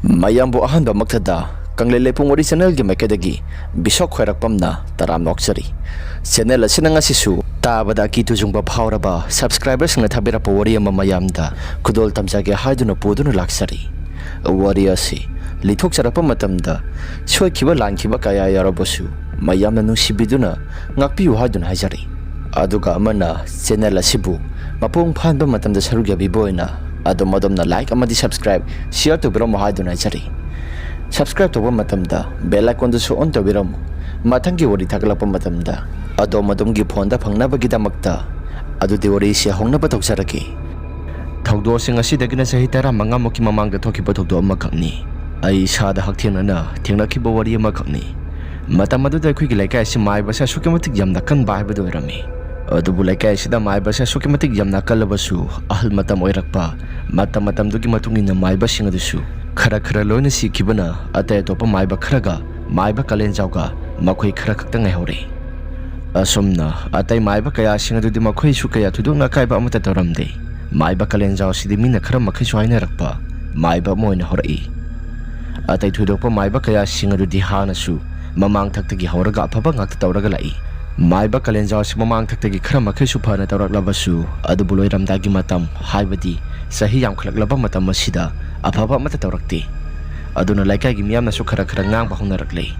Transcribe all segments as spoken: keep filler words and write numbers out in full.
ꯃꯌꯥꯝꯕꯨ ꯑꯍꯥꯟꯕꯃꯛꯇꯗ ꯀꯪꯂꯩ ꯂꯩꯄꯨꯡ ꯋꯥꯔꯤ ꯆꯦꯅꯦꯜꯒꯤ ꯃꯥꯏꯀꯩꯗꯒꯤ ꯕꯤꯁꯣꯛ ꯈ꯭ꯋꯥꯏꯔꯥꯛꯄꯝꯅ ꯇꯔꯥꯝꯅ ꯑꯣꯛꯆꯔꯤ꯫ ꯆꯦꯅꯦꯜ ꯑꯁꯤꯅ ꯉꯁꯤꯁꯨ ꯇꯥꯕꯗ ꯑꯀꯤ ꯇꯨꯖꯨꯡꯕ ꯐꯥꯎꯔꯕ ꯁꯕꯁꯀ꯭ꯔꯥꯏꯕꯔꯁꯤꯡꯅ ꯊꯥꯕꯤꯔꯛꯄ ꯋꯥꯔꯤ ꯑꯃ ꯃꯌꯥꯝꯗ ꯈꯨꯗꯣꯜ ꯇꯝꯖꯒꯦ ꯍꯥꯏꯗꯨꯅ ꯄꯨꯗꯨꯅ ꯂꯥꯛꯆꯔꯤ꯫ ꯋꯥꯔꯤ ꯑꯁꯤ ꯂꯤꯊꯣꯛꯆꯔꯛꯄ ꯃꯇꯝꯗ ꯁꯣꯏꯈꯤꯕ ꯂꯥꯟꯈꯤꯕ ꯀꯌꯥ ꯌꯥꯎꯔꯕꯁꯨ ꯃꯌꯥꯝꯅ ꯅꯨꯡꯁꯤꯕꯤꯗꯨꯅ ꯉꯥꯛꯄꯤꯌꯨ ꯍꯥꯏꯗꯨꯅ ꯍꯥꯏꯖꯔꯤ꯫ ꯑꯗꯨꯒ ꯑꯃꯅ ꯆꯦꯅꯦꯜ ꯑꯁꯤꯕꯨ ꯃꯄꯨꯡ ꯐꯥꯍꯟꯕ ꯃꯇꯝꯗ ꯁꯔꯨꯛ ꯌꯥꯕꯤꯕ ꯑꯣꯏꯅ ꯑꯗꯣꯝ ꯑꯗꯣꯝꯅ ꯂꯥꯏꯛ ꯑꯃꯗꯤ ꯁꯕꯁꯀ꯭ꯔꯥꯏꯕ, ꯁꯤꯌꯔ ꯇꯧꯕꯤꯔꯝꯃꯨ ꯍꯥꯏꯗꯨꯅ ꯍꯥꯏꯖꯔꯤ꯫ ꯁꯕꯁꯀ꯭ꯔꯥꯏꯕ ꯇꯧꯕ ꯃꯇꯝꯗ ꯕꯦꯜ ꯑꯥꯏꯀꯣꯟꯗꯨꯁꯨ ꯑꯣꯟ ꯇꯧꯕꯤꯔꯝꯃꯨ꯫ ꯃꯊꯪꯒꯤ ꯋꯥꯔꯤ ꯊꯥꯒꯠꯂꯛꯄ ꯃꯇꯝꯗ ꯑꯗꯣꯝ ꯑꯗꯣꯝꯒꯤ ꯐꯣꯟꯗ ꯐꯪꯅꯕꯒꯤꯗꯃꯛꯇ꯫ ꯑꯗꯨꯗꯤ ꯋꯥꯔꯤꯁꯤ ꯍꯧꯅꯕ ꯇꯧꯖꯔꯒꯦ꯫ ꯊꯧꯗꯣꯛꯁꯤꯡ ꯑꯁꯤꯗꯒꯤꯅ ꯆꯍꯤ ꯇꯔꯥꯃꯉꯥꯃꯨꯛꯀꯤ ꯃꯃꯥꯡꯗ ꯊꯣꯛꯈꯤꯕ ꯊꯧꯗꯣꯛ ꯑꯃꯈꯛꯅꯤ꯫ ꯑꯩ ꯏꯁꯥꯗ ꯍꯛꯊꯦꯡꯅꯅ ꯊꯦꯡꯅꯈꯤꯕ ꯋꯥꯔꯤ ꯑꯃꯈꯛꯅꯤ꯫ ꯃꯇꯝ ꯑꯗꯨꯗ ꯑꯩꯈꯣꯏꯒꯤ ꯂꯩꯀꯥꯏ ꯑꯁꯤ ꯃꯥꯏꯕꯁꯦ ꯑꯁꯨꯛꯀꯤ ꯃꯇꯤꯛ ꯌꯥꯝꯅ ꯀꯟꯕ ꯍꯥꯏꯕꯗꯨ ꯑꯣꯏꯔꯝꯃꯤ꯫ ꯑꯗꯨꯕꯨ ꯂꯩꯀꯥꯏ ꯑꯁꯤꯗ ꯃꯥꯏꯕꯁꯦ ꯑꯁꯨꯛꯀꯤ ꯃꯇꯤꯛ ꯌꯥꯝꯅ ꯀꯜꯂꯕꯁꯨ, ꯑꯍꯜ ꯃꯇꯝ ꯑꯣꯏꯔꯛꯄ, ꯃꯇꯝ ꯃꯇꯝꯗꯨꯒꯤ ꯃꯇꯨꯡ ꯏꯟꯅ ꯃꯥꯏꯕꯁꯤꯡ ꯑꯗꯨꯁꯨ ꯈꯔ ꯈꯔ ꯂꯣꯏꯅ ꯁꯤꯈꯤꯕꯅ, ꯑꯇꯩ ꯑꯇꯣꯞꯄ ꯃꯥꯏꯕ ꯈꯔꯒ ꯃꯥꯏꯕ ꯀꯥꯂꯦꯟꯖꯥꯎꯒ ꯃꯈꯣꯏ ꯈꯔ ꯈꯛꯇ ꯉꯥꯏꯍꯧꯔꯦ꯫ ꯑꯁꯨꯝꯅ ꯑꯇꯩ ꯃꯥꯏꯕ ꯀꯌꯥꯁꯤꯡ ꯑꯗꯨꯗꯤ ꯃꯈꯣꯏꯁꯨ ꯀꯌꯥ ꯊꯣꯏꯗꯣꯛꯅ ꯑꯀꯥꯏꯕ ꯑꯃꯠꯇ ꯇꯧꯔꯝꯗꯦ꯫ ꯃꯥꯏꯕ ꯀꯥꯂꯦꯟꯖꯥꯎ ꯑꯁꯤꯗꯤ ꯃꯤꯅ ꯈꯔ ꯃꯈꯩꯁꯨ ꯍꯥꯏꯅꯔꯛꯄ ꯃꯥꯏꯕ ꯑꯃ ꯑꯣꯏꯅ ꯍꯧꯔꯛꯏ꯫ ꯑꯇꯩ ꯊꯣꯏꯗꯣꯛꯄ ꯃꯥꯏꯕ ꯀꯌꯥꯁꯤꯡ ꯑꯗꯨꯗꯤ ꯍꯥꯟꯅꯁꯨ ꯃꯃꯥꯡ ꯊꯛꯇꯒꯤ ꯍꯧꯔꯒ ꯑꯐꯕ ꯉꯥꯛꯇ ꯇꯧꯔꯒ ꯂꯥꯛꯏ꯫ ꯃꯥꯏꯕ ꯀꯥꯂꯦꯟꯖꯥꯎ ꯑꯁꯤ ꯃꯃꯥꯡ ꯊꯛꯇꯒꯤ ꯈꯔ ꯃꯈꯩꯁꯨ ꯐꯅ ꯇꯧꯔꯛꯂꯕꯁꯨ, ꯑꯗꯨꯕꯨ ꯂꯣꯏꯔꯝꯗꯥꯏꯒꯤ ꯃꯇꯝ, ꯍꯥꯏꯕꯗꯤ ꯆꯍꯤ ꯌꯥꯝꯈꯠꯂꯛꯂꯕ ꯃꯇꯝ ꯑꯁꯤꯗ ꯑꯐꯕ ꯑꯃꯠꯇ ꯇꯧꯔꯛꯇꯦ꯫ ꯑꯗꯨꯅ ꯂꯩꯀꯥꯏꯒꯤ ꯃꯤꯌꯥꯝꯅꯁꯨ ꯈꯔ ꯈꯔ ꯉꯥꯡꯕ ꯍꯧꯅꯔꯛꯂꯦ꯫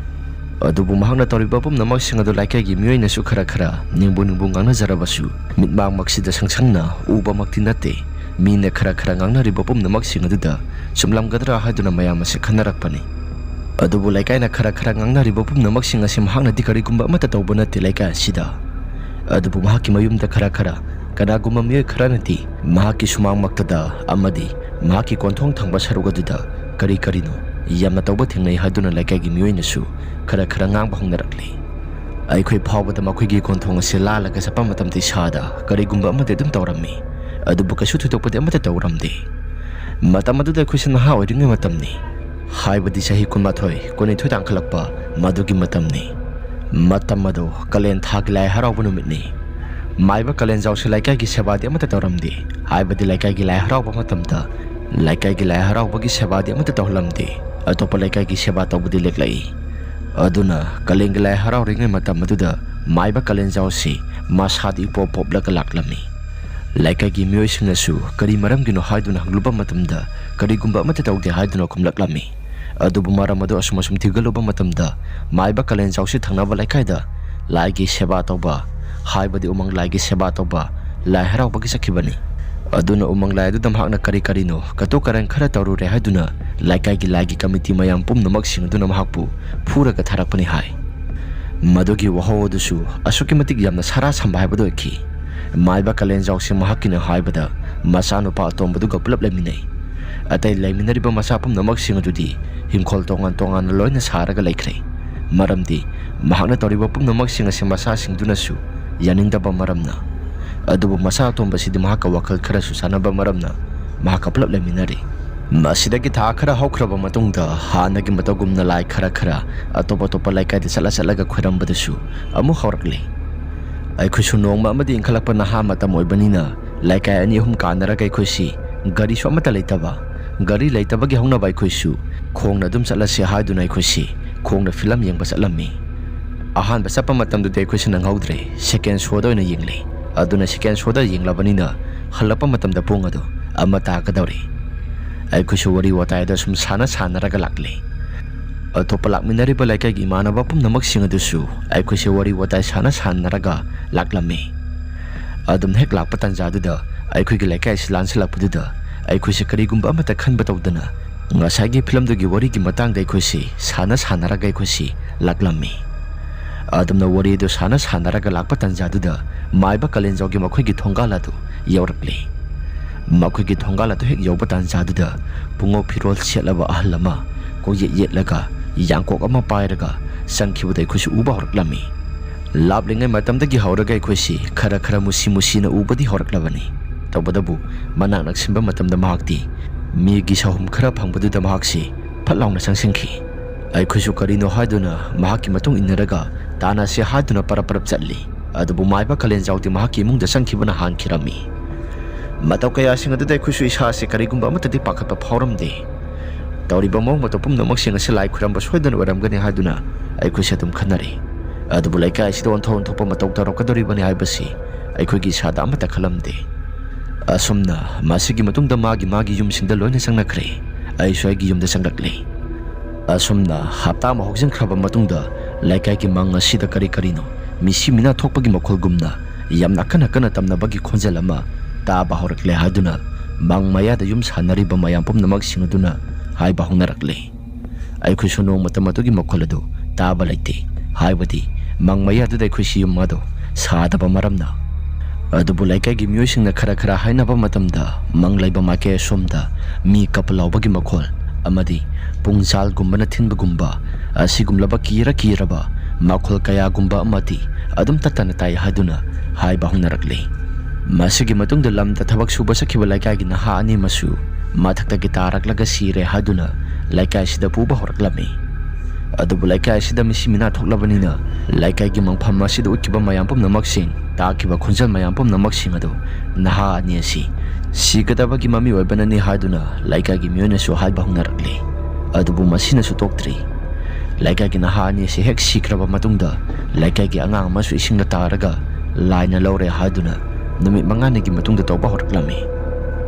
ꯑꯗꯨꯕꯨ ꯃꯍꯥꯛꯅ ꯇꯧꯔꯤꯕ ꯄꯨꯝꯅꯃꯛꯁꯤꯡ ꯑꯗꯨ ꯂꯩꯀꯥꯏꯒꯤ ꯃꯤꯑꯣꯏꯅꯁꯨ ꯈꯔ ꯈꯔ ꯅꯤꯡꯕꯨ ꯅꯤꯡꯕꯨ ꯉꯥꯡꯅꯖꯔꯕꯁꯨ, ꯃꯤꯠꯃꯥꯡꯃꯛꯁꯤꯗ ꯁꯪꯁꯪꯅ ꯎꯕꯃꯛꯇꯤ ꯅꯠꯇꯦ꯫ ꯃꯤꯅ ꯈꯔ ꯈꯔ ꯉꯥꯡꯅꯔꯤꯕ ꯄꯨꯝꯅꯃꯛꯁꯤꯡ ꯑꯗꯨꯗ ꯆꯨꯝꯂꯝꯒꯗ꯭ꯔꯥ ꯍꯥꯏꯗꯨꯅ ꯃꯌꯥꯝ ꯑꯁꯤ ꯈꯟꯅꯔꯛꯄꯅꯤ꯫ ꯑꯗꯨꯕꯨ ꯂꯩꯀꯥꯏꯅ ꯈꯔ ꯈꯔ ꯉꯥꯡꯅꯔꯤꯕ ꯄꯨꯝꯅꯃꯛꯁꯤꯡ ꯑꯁꯤ ꯃꯍꯥꯛꯅꯗꯤ ꯀꯔꯤꯒꯨꯝꯕ ꯑꯃꯠꯇ ꯇꯧꯕ ꯅꯠꯇꯦ ꯂꯩꯀꯥꯏ ꯑꯁꯤꯗ꯫ ꯑꯗꯨꯕꯨ ꯃꯍꯥꯛꯀꯤ ꯃꯌꯨꯝꯗ ꯈꯔ ꯈꯔ, ꯀꯅꯥꯒꯨꯝꯕ ꯃꯤꯑꯣꯏ ꯈꯔꯅꯗꯤ ꯃꯍꯥꯛꯀꯤ ꯁꯨꯃꯥꯡꯃꯛꯇꯗ ꯑꯃꯗꯤ ꯃꯍꯥꯛꯀꯤ ꯀꯣꯟꯊꯣꯡ ꯊꯪꯕ ꯁꯔꯨꯛ ꯑꯗꯨꯗ ꯀꯔꯤ ꯀꯔꯤꯅꯣ ꯌꯥꯝꯅ ꯇꯧꯕ ꯊꯦꯡꯅꯩ ꯍꯥꯏꯗꯨꯅ ꯂꯩꯀꯥꯏꯒꯤ ꯃꯤꯑꯣꯏꯅꯁꯨ ꯈꯔ ꯈꯔ ꯉꯥꯡꯕ ꯍꯧꯅꯔꯛꯂꯤ꯫ ꯑꯩꯈꯣꯏ ꯐꯥꯎꯕꯗ ꯃꯈꯣꯏꯒꯤ ꯀꯣꯟꯊꯣꯡ ꯑꯁꯤ ꯂꯥꯜꯂꯒ ꯆꯠꯄ ꯃꯇꯝꯗ ꯏꯁꯥꯗ ꯀꯔꯤꯒꯨꯝꯕ ꯑꯃꯗꯤ ꯑꯗꯨꯝ ꯇꯧꯔꯝꯃꯤ, ꯑꯗꯨꯕꯨ ꯀꯩꯁꯨ ꯊꯣꯏꯗꯣꯛꯄꯗꯤ ꯑꯃꯠꯇ ꯇꯧꯔꯝꯗꯦ꯫ ꯃꯇꯝ ꯑꯗꯨꯗ ꯑꯩꯈꯣꯏꯁꯦ ꯅꯍꯥ ꯑꯣꯏꯔꯤꯉꯩ ꯃꯇꯝꯅꯤ, ꯍꯥꯏꯕꯗꯤ ꯆꯍꯤ ꯀꯨꯟꯃꯥꯊꯣꯏ, ꯀꯨꯟꯅꯤꯊꯣꯏ ꯇꯥꯡꯈꯠꯂꯛꯄ ꯃꯗꯨꯒꯤ ꯃꯇꯝꯅꯤ꯫ ꯃꯇꯝ ꯑꯗꯨ ꯀꯥꯂꯦꯟ ꯊꯥꯒꯤ ꯂꯥꯏ ꯍꯔꯥꯎꯕ ꯅꯨꯃꯤꯠꯅꯤ꯫ ꯃꯥꯏꯕ ꯀꯥꯂꯦꯟꯖꯥꯎꯁꯤ ꯂꯩꯀꯥꯏꯒꯤ ꯁꯦꯕꯥꯗꯤ ꯑꯃꯠꯇ ꯇꯧꯔꯝꯗꯦ, ꯍꯥꯏꯕꯗꯤ ꯂꯩꯀꯥꯏꯒꯤ ꯂꯥꯏ ꯍꯔꯥꯎꯕ ꯃꯇꯝꯗ ꯂꯩꯀꯥꯏꯒꯤ ꯂꯥꯏ ꯍꯔꯥꯎꯕꯒꯤ ꯁꯦꯕꯥꯗꯤ ꯑꯃꯠꯇ ꯇꯧꯍꯜꯂꯝꯗꯦ꯫ ꯑꯇꯣꯞꯄ ꯂꯩꯀꯥꯏꯒꯤ ꯁꯦꯕꯥ ꯇꯧꯕꯗꯤ ꯂꯦꯛꯂꯛꯏ꯫ ꯑꯗꯨꯅ ꯀꯥꯂꯦꯟꯒꯤ ꯂꯥꯏ ꯍꯔꯥꯎꯔꯤꯉꯩ ꯃꯇꯝ ꯑꯗꯨꯗ ꯃꯥꯏꯕ ꯀꯥꯂꯦꯟꯖꯥꯎꯁꯤ ꯃꯁꯥꯗ ꯏꯄꯣꯞ ꯄꯣꯞꯂꯒ ꯂꯥꯛꯂꯝꯃꯤ꯫ ꯂꯩꯀꯥꯏꯒꯤ ꯃꯤꯑꯣꯏꯁꯤꯡꯅꯁꯨ ꯀꯔꯤ ꯃꯔꯝꯒꯤꯅꯣ ꯍꯥꯏꯗꯨꯅ ꯍꯪꯂꯨꯕ ꯃꯇꯝꯗ ꯀꯔꯤꯒꯨꯝꯕ ꯑꯃꯠꯇ ꯇꯧꯗꯦ ꯍꯥꯏꯗꯨꯅ ꯈꯨꯝꯂꯛꯂꯝꯃꯤ꯫ ꯑꯗꯨꯕꯨ ꯃꯔꯝ ꯑꯗꯨ ꯑꯁꯨꯝ ꯑꯁꯨꯝ ꯊꯤꯒꯠꯂꯨꯕ ꯃꯇꯝꯗ ꯃꯥꯏꯕ ꯀꯥꯂꯦꯟꯖꯥꯎꯁꯤ ꯊꯪꯅꯕ ꯂꯩꯀꯥꯏꯗ ꯂꯥꯏꯒꯤ ꯁꯦꯕꯥ ꯇꯧꯕ, ꯍꯥꯏꯕꯗꯤ ꯎꯃꯪ ꯂꯥꯏꯒꯤ ꯁꯦꯕꯥ ꯇꯧꯕ ꯂꯥꯏ ꯍꯔꯥꯎꯕꯒꯤ ꯆꯠꯈꯤꯕꯅꯤ꯫ ꯑꯗꯨꯅ ꯎꯃꯪ ꯂꯥꯏ ꯑꯗꯨꯗ ꯃꯍꯥꯛꯅ ꯀꯔꯤ ꯀꯔꯤꯅꯣ ꯀꯇꯨ ꯀꯔꯟ ꯈꯔ ꯇꯧꯔꯨꯔꯦ ꯍꯥꯏꯗꯨꯅ ꯂꯩꯀꯥꯏꯒꯤ ꯂꯥꯏꯒꯤ ꯀꯃꯤꯇꯤ ꯃꯌꯥꯝ ꯄꯨꯝꯅꯃꯛꯁꯤꯡ ꯑꯗꯨꯅ ꯃꯍꯥꯛꯄꯨ ꯐꯨꯔꯒ ꯊꯥꯔꯛꯄꯅꯤ ꯍꯥꯏ꯫ ꯃꯗꯨꯒꯤ ꯋꯥꯍꯧ ꯑꯗꯨꯁꯨ ꯑꯁꯨꯛꯀꯤ ꯃꯇꯤꯛ ꯌꯥꯝꯅ ꯁꯥꯔꯥ ꯁꯝꯕ ꯍꯥꯏꯕꯗꯨ ꯑꯣꯏꯈꯤ꯫ ꯃꯥꯏꯕ ꯀꯥꯂꯦꯟꯖꯥꯎꯁꯤ ꯃꯍꯥꯛꯀꯤꯅ ꯍꯥꯏꯕꯗ ꯃꯆꯥꯅꯨꯄꯥ ꯑꯇꯣꯝꯕꯗꯨꯒ ꯄꯨꯂꯞ ꯂꯩꯃꯤꯟꯅꯩ꯫ ꯑꯇꯩ ꯂꯩꯃꯤꯟꯅꯔꯤꯕ ꯃꯆꯥ ꯄꯨꯝꯅꯃꯛꯁꯤꯡ ꯑꯗꯨꯗꯤ ꯍꯤꯡꯈꯣꯜ ꯇꯣꯉꯥꯟ ꯇꯣꯉꯥꯟꯅ ꯂꯣꯏꯅ ꯁꯥꯔꯒ ꯂꯩꯈ꯭ꯔꯦ꯫ ꯃꯔꯝꯗꯤ ꯃꯍꯥꯛꯅ ꯇꯧꯔꯤꯕ ꯄꯨꯝꯅꯃꯛꯁꯤꯡ ꯑꯁꯤ ꯃꯆꯥꯁꯤꯡꯗꯨꯅꯁꯨ ꯌꯥꯅꯤꯡꯗꯕ ꯃꯔꯝꯅ꯫ ꯑꯗꯨꯕꯨ ꯃꯆꯥ ꯑꯇꯣꯝꯕꯁꯤꯗꯤ ꯃꯍꯥꯛꯀ ꯋꯥꯈꯜ ꯈꯔꯁꯨ ꯆꯥꯟꯅꯕ ꯃꯔꯝꯅ ꯃꯍꯥꯛꯀ ꯄꯨꯂꯞ ꯂꯩꯃꯤꯟꯅꯔꯤ꯫ ꯃꯁꯤꯗꯒꯤ ꯊꯥ ꯈꯔ ꯍꯧꯈ꯭ꯔꯕ ꯃꯇꯨꯡꯗ ꯍꯥꯟꯅꯒꯤ ꯃꯇꯧꯒꯨꯝꯅ ꯂꯥꯏ ꯈꯔ ꯈꯔ ꯑꯇꯣꯞ ꯑꯇꯣꯞꯄ ꯂꯩꯀꯥꯏꯗ ꯆꯠꯂ ꯆꯠꯂꯒ ꯈꯣꯏꯔꯝꯕꯗꯨꯁꯨ ꯑꯃꯨꯛ ꯍꯧꯔꯛꯂꯤ꯫ ꯑꯩꯈꯣꯏꯁꯨ ꯅꯣꯡꯃ ꯑꯃꯗꯤ ꯏꯟꯈꯠꯂꯛꯄ ꯅꯍꯥ ꯃꯇꯝ ꯑꯣꯏꯕꯅꯤꯅ ꯂꯩꯀꯥꯏ ꯑꯅꯤ ꯑꯍꯨꯝ ꯀꯥꯟꯅꯔꯒ ꯑꯩꯈꯣꯏꯁꯤ ꯒꯥꯔꯤꯁꯨ ꯑꯃꯠꯇ ꯂꯩꯇꯕ, ꯒꯥꯔꯤ ꯂꯩꯇꯕꯒꯤ ꯍꯧꯅꯕ ꯑꯩꯈꯣꯏꯁꯨ ꯈꯣꯡꯅ ꯑꯗꯨꯝ ꯆꯠꯂꯁꯤ ꯍꯥꯏꯗꯨꯅ ꯑꯩꯈꯣꯏꯁꯤ ꯈꯣꯡꯅ ꯐꯤꯂꯝ ꯌꯦꯡꯕ ꯆꯠꯂꯝꯃꯤ꯫ ꯑꯍꯥꯟꯕ ꯆꯠꯄ ꯃꯇꯝꯗꯨꯗꯤ ꯑꯩꯈꯣꯏꯁꯤ ꯅꯪꯍꯧꯗ꯭ꯔꯦ, ꯁꯦꯀꯦꯟ ꯁꯣꯗ ꯑꯣꯏꯅ ꯌꯦꯡꯂꯦ꯫ ꯑꯗꯨꯅ ꯁꯦꯀꯦꯟ ꯁꯣꯗ ꯌꯦꯡꯂꯕꯅꯤꯅ ꯍꯜꯂꯛꯄ ꯃꯇꯝꯗ ꯄꯨꯡ ꯑꯗꯨ ꯑꯃ ꯇꯥꯒꯗꯧꯔꯦ꯫ ꯑꯩꯈꯣꯏꯁꯨ ꯋꯥꯔꯤ ꯋꯥꯇꯥꯏ ꯑꯗꯨ ꯁꯨꯝ ꯁꯥꯟꯅ ꯁꯥꯟꯅꯔꯒ ꯂꯥꯛꯂꯦ꯫ ꯑꯇꯣꯞꯄ ꯂꯥꯛꯃꯤꯟꯅꯔꯤꯕ ꯂꯩꯀꯥꯏꯒꯤ ꯏꯃꯥꯟꯅꯕ ꯄꯨꯝꯅꯃꯛꯁꯤꯡ ꯑꯗꯨꯁꯨ ꯑꯩꯈꯣꯏꯁꯦ ꯋꯥꯔꯤ ꯋꯥꯇꯥꯏ ꯁꯥꯟꯅ ꯁꯥꯟꯅꯔꯒ ꯂꯥꯛꯂꯝꯃꯤ꯫ ꯑꯗꯨꯝ ꯍꯦꯛ ꯂꯥꯛꯄ ꯇꯥꯟꯖꯥꯗꯨꯗ ꯑꯩꯈꯣꯏꯒꯤ ꯂꯩꯀꯥꯏ ꯑꯁꯤ ꯂꯥꯟꯁꯤꯜꯂꯛꯄꯗꯨꯗ ꯑꯩꯈꯣꯏꯁꯦ ꯀꯔꯤꯒꯨꯝꯕ ꯑꯃꯠꯇ ꯈꯟꯕ ꯇꯧꯗꯅ ꯉꯁꯥꯏꯒꯤ ꯐꯤꯂꯝꯗꯨꯒꯤ ꯋꯥꯔꯤꯒꯤ ꯃꯇꯥꯡꯗ ꯑꯩꯈꯣꯏꯁꯤ ꯁꯥꯟꯅ ꯁꯥꯟꯅꯔꯒ ꯑꯩꯈꯣꯏꯁꯤ ꯂꯥꯛꯂꯝꯃꯤ꯫ ꯑꯗꯨꯝꯅ ꯋꯥꯔꯤ ꯑꯗꯨ ꯁꯥꯟꯅ ꯁꯥꯟꯅꯔꯒ ꯂꯥꯛꯄ ꯇꯥꯟꯖꯥꯗꯨꯗ ꯃꯥꯏꯕ ꯀꯥꯂꯦꯟꯖꯥꯎꯒꯤ ꯃꯈꯣꯏꯒꯤ ꯊꯣꯡꯒꯥꯜ ꯑꯗꯨ ꯌꯧꯔꯛꯂꯤ꯫ ꯃꯈꯣꯏꯒꯤ ꯊꯣꯡꯒꯥꯜ ꯑꯗꯨ ꯍꯦꯛ ꯌꯧꯕ ꯇꯥꯟꯖꯥꯗꯨꯗ ꯄꯨꯡꯉꯧ ꯐꯤꯔꯣꯜ ꯁꯦꯠꯂꯕ ꯑꯍꯜ ꯑꯃ ꯀꯣꯛꯌꯦꯠ ꯌꯦꯠꯂꯒ ꯌꯥꯡꯀꯣꯛ ꯑꯃ ꯄꯥꯏꯔꯒ ꯆꯪꯈꯤꯕꯗ ꯑꯩꯈꯣꯏꯁꯨ ꯎꯕ ꯍꯧꯔꯛꯂꯝꯃꯤ꯫ ꯂꯥꯞꯂꯤꯉꯩ ꯃꯇꯝꯗꯒꯤ ꯍꯧꯔꯒ ꯑꯩꯈꯣꯏꯁꯤ ꯈꯔ ꯈꯔ ꯃꯨꯁꯤ ꯃꯨꯁꯤꯅ ꯎꯕꯗꯤ ꯍꯧꯔꯛꯂꯕꯅꯤ꯫ ꯇꯧꯕꯇꯕꯨ ꯃꯅꯥꯛ ꯅꯛꯁꯤꯟꯕ ꯃꯇꯝꯗ ꯃꯍꯥꯛꯇꯤ ꯃꯤꯒꯤ ꯁꯥꯍꯨꯝ ꯈꯔ ꯐꯪꯕꯗꯨꯗ ꯃꯍꯥꯛꯁꯤ ꯐꯠ ꯂꯥꯎꯅ ꯆꯪꯁꯤꯟꯈꯤ꯫ ꯑꯩꯈꯣꯏꯁꯨ ꯀꯔꯤꯅꯣ ꯍꯥꯏꯗꯨꯅ ꯃꯍꯥꯛꯀꯤ ꯃꯇꯨꯡ ꯏꯟꯅꯔꯒ ꯇꯥꯟꯅꯁꯦ ꯍꯥꯏꯗꯨꯅ ꯄꯔꯞ ꯄꯔꯞ ꯆꯠꯂꯤ꯫ ꯑꯗꯨꯕꯨ ꯃꯥꯏꯕ ꯀꯥꯂꯦꯟꯖꯥꯎꯗꯤ ꯃꯍꯥꯛꯀꯤ ꯏꯃꯨꯡꯗ ꯆꯪꯈꯤꯕꯅ ꯍꯥꯟꯈꯤꯔꯝꯃꯤ꯫ ꯃꯇꯧ ꯀꯌꯥꯁꯤꯡ ꯑꯗꯨꯗ ꯑꯩꯈꯣꯏꯁꯨ ꯏꯁꯥꯁꯦ ꯀꯔꯤꯒꯨꯝꯕ ꯑꯃꯠꯇꯗꯤ ꯄꯥꯈꯠꯄ ꯐꯥꯎꯔꯝꯗꯦ꯫ ꯇꯧꯔꯤꯕ ꯃꯑꯣꯡ ꯃꯇꯧ ꯄꯨꯝꯅꯃꯛꯁꯤꯡ ꯑꯁꯤ ꯂꯥꯏ ꯈꯨꯔꯝꯕ ꯁꯣꯏꯗꯅ ꯑꯣꯏꯔꯝꯒꯅꯤ ꯍꯥꯏꯗꯨꯅ ꯑꯩꯈꯣꯏꯁꯦ ꯑꯗꯨꯝ ꯈꯟꯅꯔꯤ꯫ ꯑꯗꯨꯕꯨ ꯂꯩꯀꯥꯏ ꯑꯁꯤꯗ ꯑꯣꯟꯊꯣꯛ ꯑꯣꯟꯊꯣꯛꯄ ꯃꯇꯧ ꯇꯧꯔꯛꯀꯗꯧꯔꯤꯕꯅꯤ ꯍꯥꯏꯕꯁꯤ ꯑꯩꯈꯣꯏꯒꯤ ꯏꯁꯥꯗ ꯑꯃꯠꯇ ꯈꯜꯂꯝꯗꯦ꯫ ꯑꯁꯨꯝꯅ ꯃꯁꯤꯒꯤ ꯃꯇꯨꯡꯗ ꯃꯥꯒꯤ ꯃꯥꯒꯤ ꯌꯨꯝꯁꯤꯡꯗ ꯂꯣꯏꯅ ꯆꯪꯅꯈ꯭ꯔꯦ꯫ ꯑꯩꯁꯨ ꯑꯩꯒꯤ ꯌꯨꯝꯗ ꯆꯪꯂꯛꯂꯦ꯫ ꯑꯁꯨꯝꯅ ꯍꯞꯇꯥ ꯑꯃ ꯍꯧꯖꯤꯟꯈ꯭ꯔꯕ ꯃꯇꯨꯡꯗ ꯂꯩꯀꯥꯏꯒꯤ ꯃꯪ ꯑꯁꯤꯗ ꯀꯔꯤ ꯀꯔꯤꯅꯣ ꯃꯤꯁꯤ ꯃꯤꯅꯥ ꯊꯣꯛꯄꯒꯤ ꯃꯈꯣꯜꯒꯨꯝꯅ ꯌꯥꯝꯅ ꯀꯟꯅ ꯀꯟꯅ ꯇꯝꯅꯕꯒꯤ ꯈꯣꯟꯖꯦꯜ ꯑꯃ ꯇꯥꯕ ꯍꯧꯔꯛꯂꯦ ꯍꯥꯏꯗꯨꯅ ꯃꯪ ꯃꯌꯥꯗ ꯌꯨꯝ ꯁꯥꯟꯅꯔꯤꯕ ꯃꯌꯥꯝ ꯄꯨꯝꯅꯃꯛꯁꯤꯡ ꯑꯗꯨꯅ ꯍꯥꯏꯕ ꯍꯧꯅꯔꯛꯂꯦ꯫ ꯑꯩꯈꯣꯏꯁꯨ ꯅꯣꯡꯃꯇ ꯃꯗꯨꯒꯤ ꯃꯈꯣꯜ ꯑꯗꯨ ꯇꯥꯕ ꯂꯩꯇꯦ꯫ ꯍꯥꯏꯕꯗꯤ ꯃꯪ ꯃꯌꯥꯗꯨꯗ ꯑꯩꯈꯣꯏꯁꯤ ꯌꯨꯝ ꯑꯗꯨ ꯁꯥꯗꯕ ꯃꯔꯝꯅ꯫ ꯑꯗꯨꯕꯨ ꯂꯩꯀꯥꯏꯒꯤ ꯃꯤꯑꯣꯏꯁꯤꯡꯅ ꯈꯔ ꯈꯔ ꯍꯥꯏꯅꯕ ꯃꯇꯝꯗ ꯃꯪ ꯂꯩꯕ ꯃꯥꯏꯀꯩ ꯑꯁꯣꯝꯗ ꯃꯤ ꯀꯞꯄ ꯂꯥꯎꯕꯒꯤ ꯃꯈꯣꯜ ꯑꯃꯗꯤ ꯄꯨꯡꯖꯥꯜꯒꯨꯝꯕꯅ ꯊꯤꯟꯕꯒꯨꯝꯕ ꯑꯁꯤꯒꯨꯝꯂꯕ ꯀꯤꯔ ꯀꯤꯔꯕ ꯃꯈꯣꯜ ꯀꯌꯥꯒꯨꯝꯕ ꯑꯃꯗꯤ ꯑꯗꯨꯝ ꯇꯠꯇꯅ ꯇꯥꯏ ꯍꯥꯏꯗꯨꯅ ꯍꯥꯏꯕ ꯍꯧꯅꯔꯛꯂꯤ꯫ ꯃꯁꯤꯒꯤ ꯃꯇꯨꯡꯗ ꯂꯝꯗ ꯊꯕꯛ ꯁꯨꯕ ꯆꯠꯈꯤꯕ ꯂꯩꯀꯥꯏꯒꯤ ꯅꯍꯥ ꯑꯅꯤ ꯑꯃꯁꯨ ꯃꯊꯛꯇꯒꯤ ꯇꯥꯔꯛꯂꯒ ꯁꯤꯔꯦ ꯍꯥꯏꯗꯨꯅ ꯂꯩꯀꯥꯏ ꯑꯁꯤꯗ ꯄꯨꯕ ꯍꯧꯔꯛꯂꯝꯃꯤ꯫ ꯑꯗꯨꯕꯨ ꯂꯩꯀꯥꯏ ꯑꯁꯤꯗ ꯃꯤꯁꯤ ꯃꯤꯅꯥ ꯊꯣꯛꯂꯕꯅꯤꯅ ꯂꯩꯀꯥꯏꯒꯤ ꯃꯪꯐꯝ ꯑꯁꯤꯗ ꯎꯠꯈꯤꯕ ꯃꯌꯥꯝ ꯄꯨꯝꯅꯃꯛꯁꯤꯡ, ꯇꯥꯈꯤꯕ ꯈꯣꯟꯖꯦꯜ ꯃꯌꯥꯝ ꯄꯨꯝꯅꯃꯛꯁꯤꯡ ꯑꯗꯨ ꯅꯍꯥ ꯑꯅꯤ ꯑꯁꯤ ꯁꯤꯒꯗꯕꯒꯤ ꯃꯃꯤ ꯑꯣꯏꯕꯅꯅꯤ ꯍꯥꯏꯗꯨꯅ ꯂꯩꯀꯥꯏꯒꯤ ꯃꯤꯑꯣꯏꯅꯁꯨ ꯍꯥꯏꯕ ꯍꯧꯅꯔꯛꯂꯤ꯫ ꯑꯗꯨꯕꯨ ꯃꯁꯤꯅꯁꯨ ꯇꯣꯛꯇ꯭ꯔꯤ꯫ ꯂꯩꯀꯥꯏꯒꯤ ꯅꯍꯥ ꯑꯅꯤ ꯑꯁꯤ ꯍꯦꯛ ꯁꯤꯈ꯭ꯔꯕ ꯃꯇꯨꯡꯗ ꯂꯩꯀꯥꯏꯒꯤ ꯑꯉꯥꯡ ꯑꯃꯁꯨ ꯏꯁꯤꯡꯗ ꯇꯥꯔꯒ ꯂꯥꯏꯅ ꯂꯧꯔꯦ ꯍꯥꯏꯗꯨꯅ ꯅꯨꯃꯤꯠ ꯃꯉꯥꯅꯤꯒꯤ ꯃꯇꯨꯡꯗ ꯇꯧꯕ ꯍꯧꯔꯛꯂꯝꯃꯤ꯫